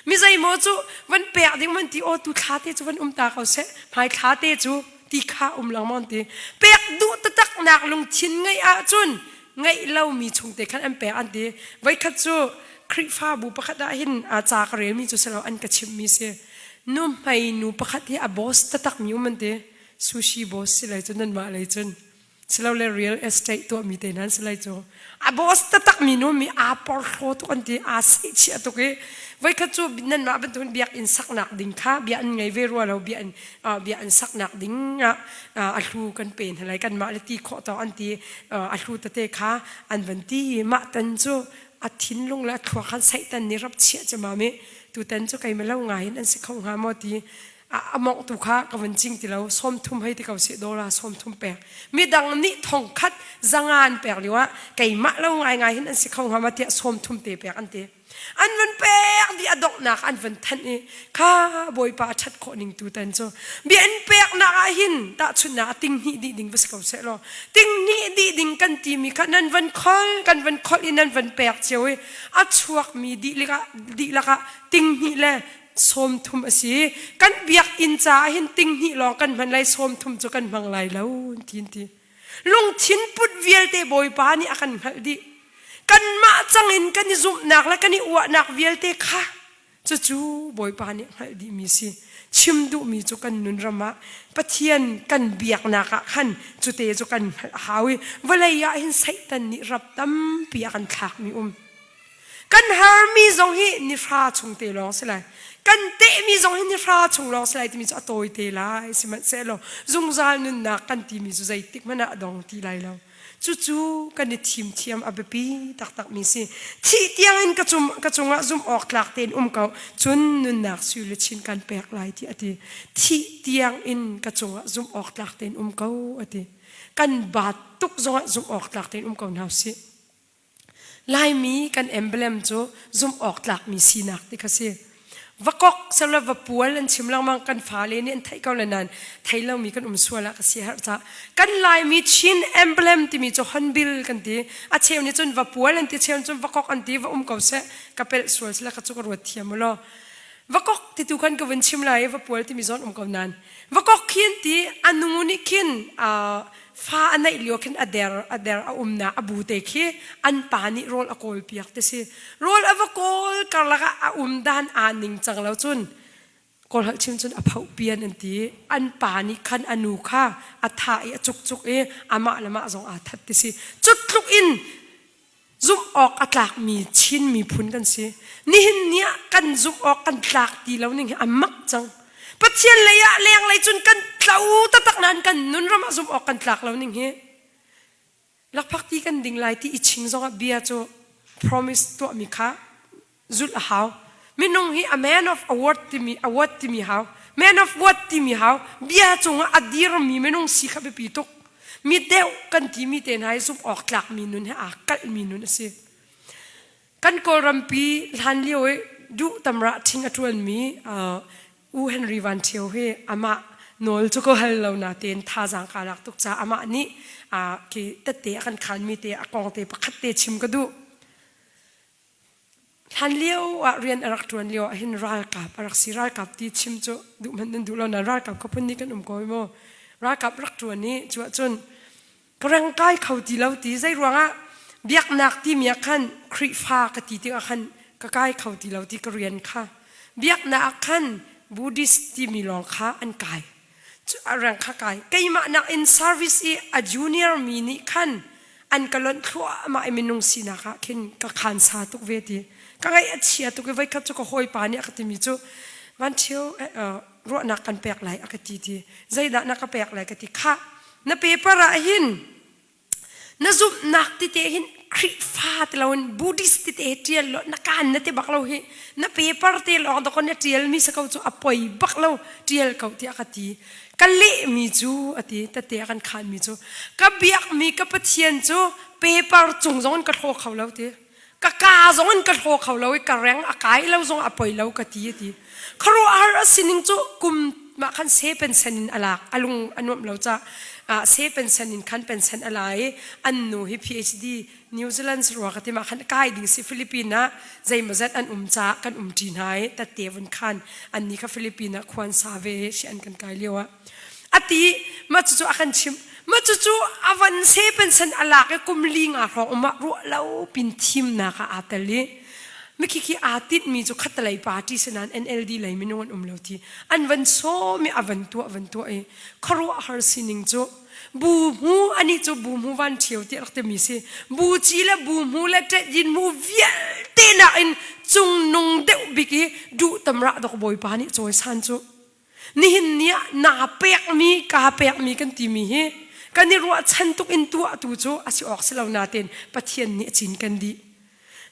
Mi zeimaw cu van pek ding van ti aw tu thla te cu van um ta ko seh hmai thla te cu ti kha um lengmang ti. Pek duh taktak nak lungthin ngeih ahcun ngeih lomi chungte khan an pek an ti. Voikhat cu Khrihfabu pakhat ah hin ca ka relmi cu si lo an ka chimhmi si. Nu hmei nu pakhat hi a boss taktak mi um an ti. Sushi boss si lai cu nanmah lei cun. Silole real estate tuahmi te nan si lai cu. A boss taktak mi nu mi aa porhlaw tuk an ti, aa seihchiah tuk i voikhat cu nanmah bantukin biakinn saknak ding kha bia an ngei ve rua lo bia an bia an saknak ding ah a hlu kan pe hna lai kanmah le ti khawh tawk an ti a hlu tete kha an van ti i mah tan cu a thinlung le a thluak khan Satan nih rap chiah cemam i tutan cu keimah lo ngai in an si kho hnga maw ti a mongh tu kha ka van cing ti lo 30 hei ti ko sih dollar 30 pek midang nih thong khat zangan pek lio ah keimah lo ngai ngai hin an si kho hnga ma tiah 30 te pek an ti. An van pek dih a donghnak an van thanh i kha Bawipa a ṭhat khawh ning tu tan cu bia in peknak ah hin tahchunhnak ah ting hnih dih ding va si ko seh law ting hnih dih ding kan timi kha nan van khol kan van kholh i nan van pek cio i a chuakmi dihlak ah dihlak ah ting hnih le 30 a si. Kan biakinn caah hin ting hnih lawng kan hman lai, 30 cu kan hmang lai lo, ti an ti. Lungthin put vialte Bawipa nih a kan hngalh dih. Kanmah cang in kan i zumhnak le kan i uahnak vialte kha cucu Bawipa nih hngalh dihmi si. Chim duhmi cu kan nun ram ah Pathian kan biaknak ah khan cute cu kan hngalh a hau i vawlei ah hin Satan nih rap tampi a kan thlakmi um. Kan harmi zong hi nihra chung te lawng si lai. Kan tehmi zong hi nihra chung lawng si lai timi cu a tawi te lai. Sihmanhsehlaw zungzal nunnak kan timi cu zeitik hmanh ah a dong ti lai lo. Cucu kan i thim thiam a biapi taktakmi si. Thih tiangin ka, cum, ka cungah zumh awk tlak tein um ko. Cun nunnak sui le chin kan pek lai ti a ti. Thih tiangin ka cungah zumh awk tlak tein um ko a ti. Kan baat tuk zongah zumh awk tlak tein um ko hna usih. Laimi kan emblem cu zumh awk tlakmi sinak ti kha si. Vakok sela vapual an chim lengmang kan fale nih an theih ko le nain thei lomi kan um sual ah ka si herh ca. Kan Laimi Chin emblem timi cu Hornbill kan ti. A cheu nih cun vapual an ti, cheu nih cun vakok an ti, va um ko seh. Ka pelh sual sila ka cu ka ruat thiam u law. Vakok ti tu khan ka vun chim lai i vapual timi zawn um ko nain. Vakok khin ti a nu nih khin uh, fa a neih lio khin a der a der a umnak a bu te khi an pa nih rawl a kawl piak te si rawl a va kawl karlak ah a um dan aa ning cang lo cun kawl holh chim cun a phoh pian an ti an pa nih khan a nu kha a thah i a cukcuk i amah le mah zong aa that ti si cu tluk in Zumh awk a tlakmi Chin miphun kan si. Nihin ni ah kan zumh awk kan tlak ti lo ning hi a mak cang. Pathian lei ah lenglei cun kan tlo taktak nain kan nun ram ah zumh awk kan tlak lo ning hi lakphak ti kan ding lai ti i ching zong ah bia cu promise tuahmi kha zulh a hau. Minung hi a man of a word timi a word timi hau. Man of word timi hau. Bia cungah a dirmi minung si kha biapi tuk. Mi deuh kan timi te hna hi zumh awk tlakmi nun he aa kalhmi nun a si. Kan Kawlrampi hlan lio i duh tamrah ṭhing a ṭuanmi uh, U Henry Van Ṭhio hi amah nawl cu ka hal lo natein thazaang kaa lak tuk caah amah nih uh, khi tette a kan khanmi te a kong te pakhat te chim ka duh. Hlanlio ah rian a rak ṭuan lio ah hin ralkap a rak si. Ralkap ti chim cu duh hmanh nan duh lo nain ralkap khuaphun nih kan um ko hi mu. Ralkap rak ṭuan i cu ahcun ka reng kai kho ti lo ti zei ruangah biaknak timi ah khan Khrihfa ka ti tikah khan ka kai kho ti lo ti ka rian kha biaknak ah khan Buddhist timi lawng kha an kai. Cu a reng kha kai. Keimah nakin service i a junior mi nih khan an ka lonh thluahmah i minung sinak ah khin ka khan sa tuk ve ti. Ka ngaih a chia tuk i voikhat cu ka hawipa nih a ka timi cu Van Ṭhio ruahnak kan pek lai a ka ti ti. Zeidah na ka pek lai ka ti. Khah na paper ah hin Na zumhnak tete hin Khrihfa ti loin Buddhist tete hi ṭial law na kaan na ti bak lo hi. Na paper te lawng dawkaw na ṭialmi si ko cu a poi bak lo ṭial ko tiah ka ti. Ka lehmi cu a ti tete a kan khanmi cu ka biakmi ka Pathian cu paper cung zong in ka hlaw kho lo ti. Ka kaa zong in ka hlaw kho lo i ka reng a kai lo zong a poi lo ka ti a ti. Khuaruahhar a sining cu kum mah khan se pensen in a lak a lung a nuamh lo ca se pensen in khan pensen a la i an nu hi PhD New Zealand rua ka ti mah khan kai ding si Philippines ah zeimawzat an um caah kan um ṭi hna i tatte vun khan an ni kha Philippines ah khuan sa ve si an kan kai lio ah ati mah cucu a kan chimh mah cucu a van se pensen a lak i kum li nga hrawng um ah ruah lo pin thimnak ah aa tel i mikhi khi aa tinhmi cu khattelei party si nain NLD lei minung an um lo ti an van sawm i a van tuah van tuah i khuaruahhar sining cu bu hmu ani cu bu hmu van ṭhio ti rak timi si bu ci le bu hmu le ṭet yin hmu vialte nakin cungnung deuh bik i duh tamrah dok bawipa nih cawisan cu Nihin ni ah naa pekmi kaa pekmi kan timi hi kan i ruahchan tuk in tuahtu cu a si awk si lo nain Pathian nih a cinken dih.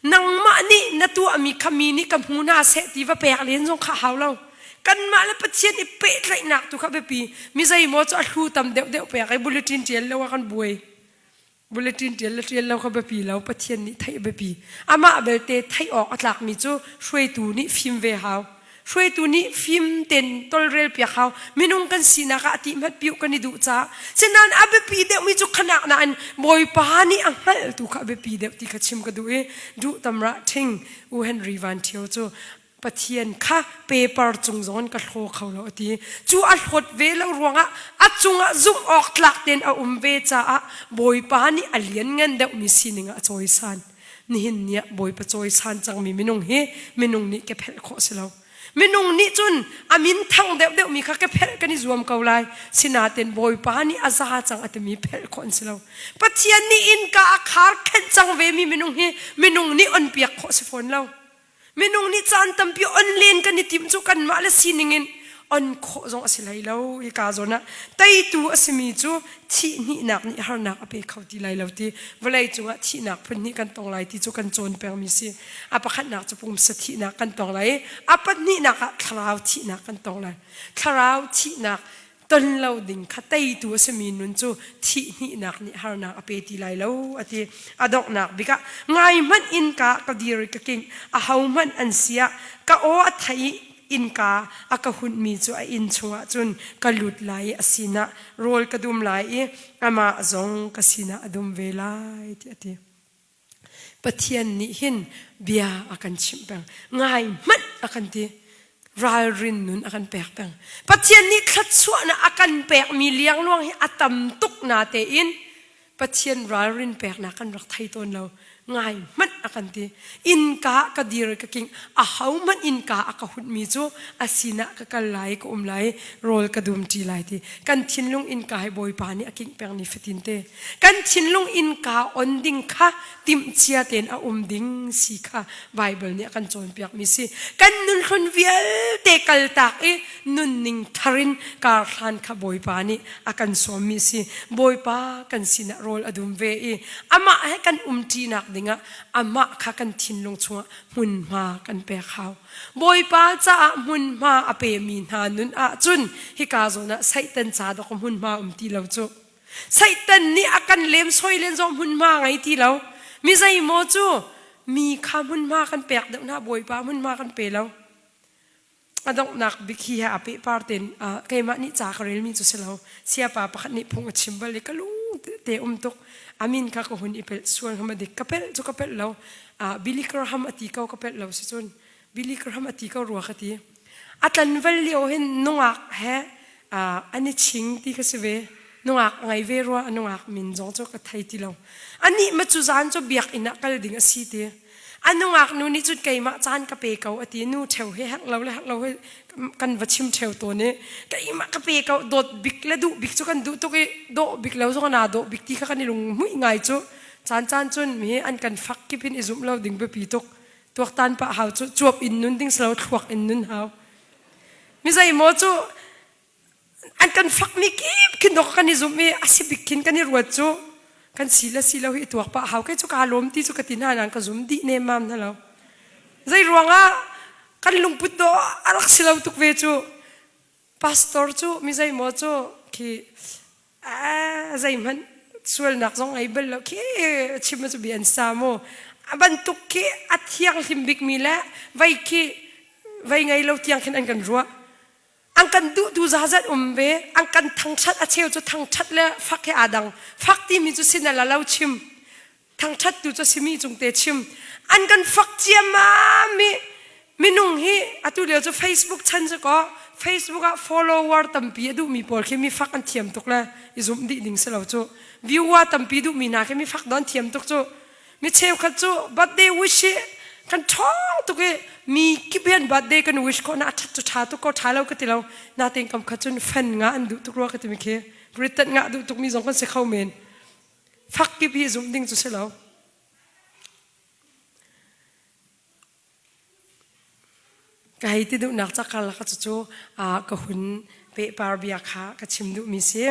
Nangmah nih na tuahmi kha mi nih ka hmu hna seh ti va pek len zong kha hau lo. Kanmah le Pathian i pehtlaihnak tu kha biapi. Mi zeimaw cu a hlu tam deuhdeuh pek i bulletin ṭial lo ah kan buai. Bulletin ṭial le ṭial lo kha biapi lo, Pathian nih theih a biapi. Amah belte theih awk a tlakmi cu hruaitu nih fim ve hau. Hruaitu nih fim tein tolrel piak hau. Minung kan sinak ah a ti hmat piuh kan i duh caah. Sinain a biapi deuhmi cu khanak nain Bawipa nih a hngalhtu kha a biapi deuh ti kha chim ka duh i duh tamrah ṭhing U Henry Van Ṭhio cu Pathian kha paper cung zong in ka hlaw kho lo a ti. Cu a hlawt ve lo ruangah a cungah zumh awk tlak tein a um ve caah Bawipa nih a lianngan deuhmi sining ah a cawisan. Nihin ni ah Bawipa cawisan cangmi minung hi minung nih kephelh khawh si lo. Minung nih cun a min thang deuhdeuhmi kha kephelh kan i zuam ko lai. Sinain Bawipa nih a za cang a timi phelh khawh an si lo. Pathian nih innka a khar khenh cang vemi minung hi minung nih on piak khawh si fawn lo. Minung nih caan tampi on len kan i timh cu kanmah le sining in on khawh zong a si hlei lo. Hika zawn ah teitu a simi cu thih hnihnak nih harnak a pe kho ti lai lo ti vawlei cungah thihnak phun hnih kan tong lai ti cu kan cawn pengmi si. A pakhatnak cu pumsa thihnak kan tong lai i a pahnihnak ah thlarau thihnak kan tong lai. Thlarau thihnak ton lo ding kha teitu a simi nun cu thih hnihnak nih harnak a pe ti lai lo a ti. A donghnak bik ah ngai hmanh innka ka dir i ka kingh aho hmanh an si ah ka aw a thei i innka a ka hunhmi cu a inn chungah cun ka lut lai i a sinah rawl ka dum lai i amah zong ka sinah a dum ve lai tiah a ti. Pathian nih hin bia a kan chimh peng. Ngai hmanh a kan ti. Ralrin nun a kan pek peng. Pathian nih thluachuahnak a kan pekmi liangluang hi a tam tuk na tein Pathian ralrin peknak kan rak thei tawn lo. Ngai hmanh a kan ti. Innka ka dir ka king. A ho hmanh innka a ka hunmi cu a sinah ka kal lai ka um lai rawl ka dum ṭi lai ti. Kan thinlung innka hi Bawipa nih a kingh peng ni fatin te. Kan thinlung innka on ding kha timhcia tein a um ding si kha Baibal nih a kan cawnpiakmi si. Kan nunhlun vialte kaltak i nunning thar in karhlan kha Bawipa nih a kan sawmmi si. Bawipa kan sinah rawl a dum ve i amah he kan umṭinak dingah amah kha kan thinlung chungah hmunhma kan pek hau. Bawipa caah hmunhma a pemi hna nun ahcun hika zawn ah Satan ca dok hmunhma um ti lo cu. Satan nih a kan lemsoi len zong hmunhma ngei ti lo. Mi zeimaw cu mi kha hmunhma kan pek deuh hna Bawipa hmunhma kan pe lo. A donghnak bik hi he a pehpar tein keimah nih ca ka relmi cu si lo. Siapa pakhat nih phung a chim bal i ka lung te um tuk. A min kha ka hun i pelh sual hngam a dik. Ka pelh cu ka pelh lo. Billy Graham a ti ko ka pelh lo si cun. Billy Graham a ti ko rua ka ti. A tlanval lio hin nungak he an i ching ti ka si ve. Nungak a ngei ve rua a nungak min zong cu ka thei ti lo. Anih ma cu zan cu biakinn ah kal ding a si ti. A nungak nu nih cun keimah caan ka pe ko a ti. Nu ṭheu he herh lo le herh lo he kan va chim ṭheu tawn i keimah ka pe ko dawt bik le duh bik cu kan duh tuk i dawh bik lo zong naa dawh bik ti kha kan i lung hmuih ngai cu. Caan caan cun mi an kan fak kip in i zumh lo ding biapi tuk. Tuaktan pah hau cu cuap in nun ding silo thluak in nun hau. Mi zeimaw cu an kan fakmi kip khin dok kan i zumh i a si bik khin kan i ruat cu kan si le si lo hi i tuak pah hau kei cu kaa lawm ti cu ka ti hna nain ka zum dih nemmam hna lo. Zei ruangah kan lungput dawh a rak si lo tuk ve cu Pastor cu mi zeimaw cu khi zeihmanh sualnak zong ngei bal lo khi chim cu bia an sa mu a bantuk khi a thianghlim bikmi le vei khi vei ngei lo tiang khin an kan ruah an kan duh tu zazat um ve an kan thangthat a cheu cu thangthat le fak he aa dang fak timi cu sin la lo chim thangṭhat tu cu simi cung te chim an kan fak ciammam i minung hi atu lio cu Facebook chan cu ko Facebook ah follower tampi a duhmi pawl khi mi fak an thiam tuk le i zumh dih ding si lo cu viewer tampi duhmi hna khi mi fak don thiam tuk cu mi cheukhat cu birthday wish hi kan ṭhawng tuk i mi kip hian birthday kan wish khawh na a ṭhat cu ṭha tuk ko ṭha lo ka ti lo natein kam khat cun fan nga an duh tuk rua ka ti mi khi Britain ngah duh tukmi zong kan si kho men Fakpi hi zumh ding cu si lo. Ka hei ti duhnak ca karlak ah cucu ka hun pehpar bia kha ka chim duhmi si.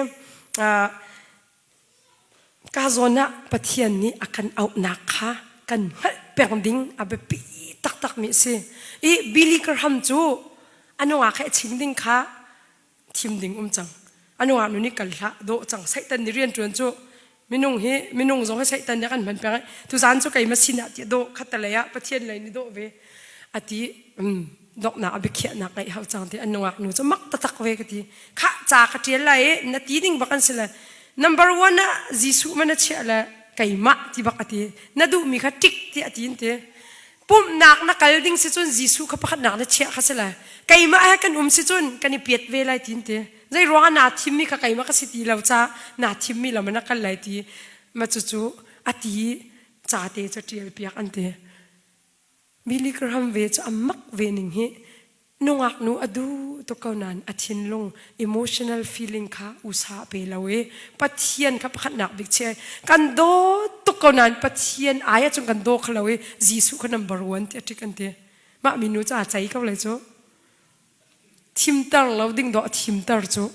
Ka zawn ah Pathian nih a kan auhnak kha kan hngalh peng ding a biapi taktakmi a si. I Billy Graham cu a nungak he a chim ding kha thim ding um cang. A nungak nu nih kal hlah, dawh cang, Satan nih rian ṭuan cu. Minung hi minung zong hi Satan nih a kan hman peng. Tuzaan cu keimah sinah ti dawh khatalei ah Pathian lei nih dawh ve. Ati donghnak a biakhiahnak ngeih hau cang ti an nungak nu cu mak taktak ve ka ti. Khah ca ka ṭial lai i na ti ding bak an si le number one ah Jesuh man a chiah le keimah ti bak a ti. Na duhmi kha tik ti a ti in ti. Pumhnak na kal ding si cun Jesuh kha pakhatnak na chiah kha si le keimah he kan um si cun kan i piat ve lai ti in ti. Zei ruangah naa thimmi kha keimah ka si ti lo ca naa thimmi lam na kal lai ti ma cucu a ti ca te cu ṭial piak an ti. Billy Graham ve cu a mak ve ning hi nungak nu a duh tuk ko nain a thinlung emotional feeling kha usa pe lo i Pathian kha pakhatnak bik che kan daw tuk ko nain Pathian ai ahcun kan daw kho lo i Jesuh kha number one ti a ṭik an ti. Mah minu cu aa cei ko lai cu. Thimter lo ding dawh a thimter cu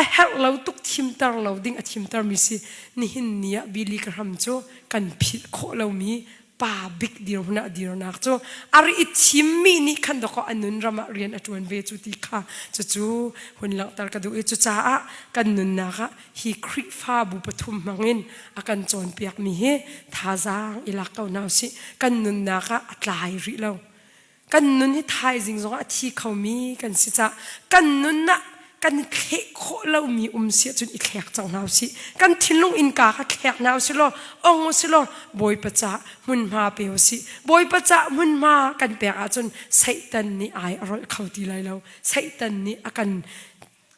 a herh lo tuk thimter lo ding a thimter mi si nihin ni ah Billy Graham cu kan philh khawh lomi pa bik dirhmun ah dirnak cu a ri i thimmi nih khan dawkaw a nun ram ah rian a ṭuan ve cu ti kha cucu hun langhter ka duh i cucaah kan nunnak ah hi Khrihfabu pathum hmangin a kan cawnpiakmi hi thazaang i lak ko hna usih kan nunnak ah a tlai rih lo Kan nun hi thaizing zongah a thi khomi kan si cah kan nun ah kan i thleh khawh lomi um si ahcun i thlek cang hna usih. Kan thinlung innka kha thlek hna usih law ong usih law Bawipa cah hmunhma pe usih. Bawipa cah hmunhma kan pek ahcun Satan nih ai a rolh kho ti lai lo. Satan nih a kan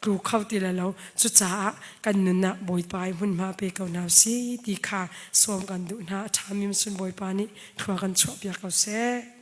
tlu kho ti lai lo. Cucaah kan nun ah Bawipa i hmunhma pe ko hna usih ti kha sawm kan duh hna. A ṭhami sun Bawipa nih thlua kan chuahpiak ko seh.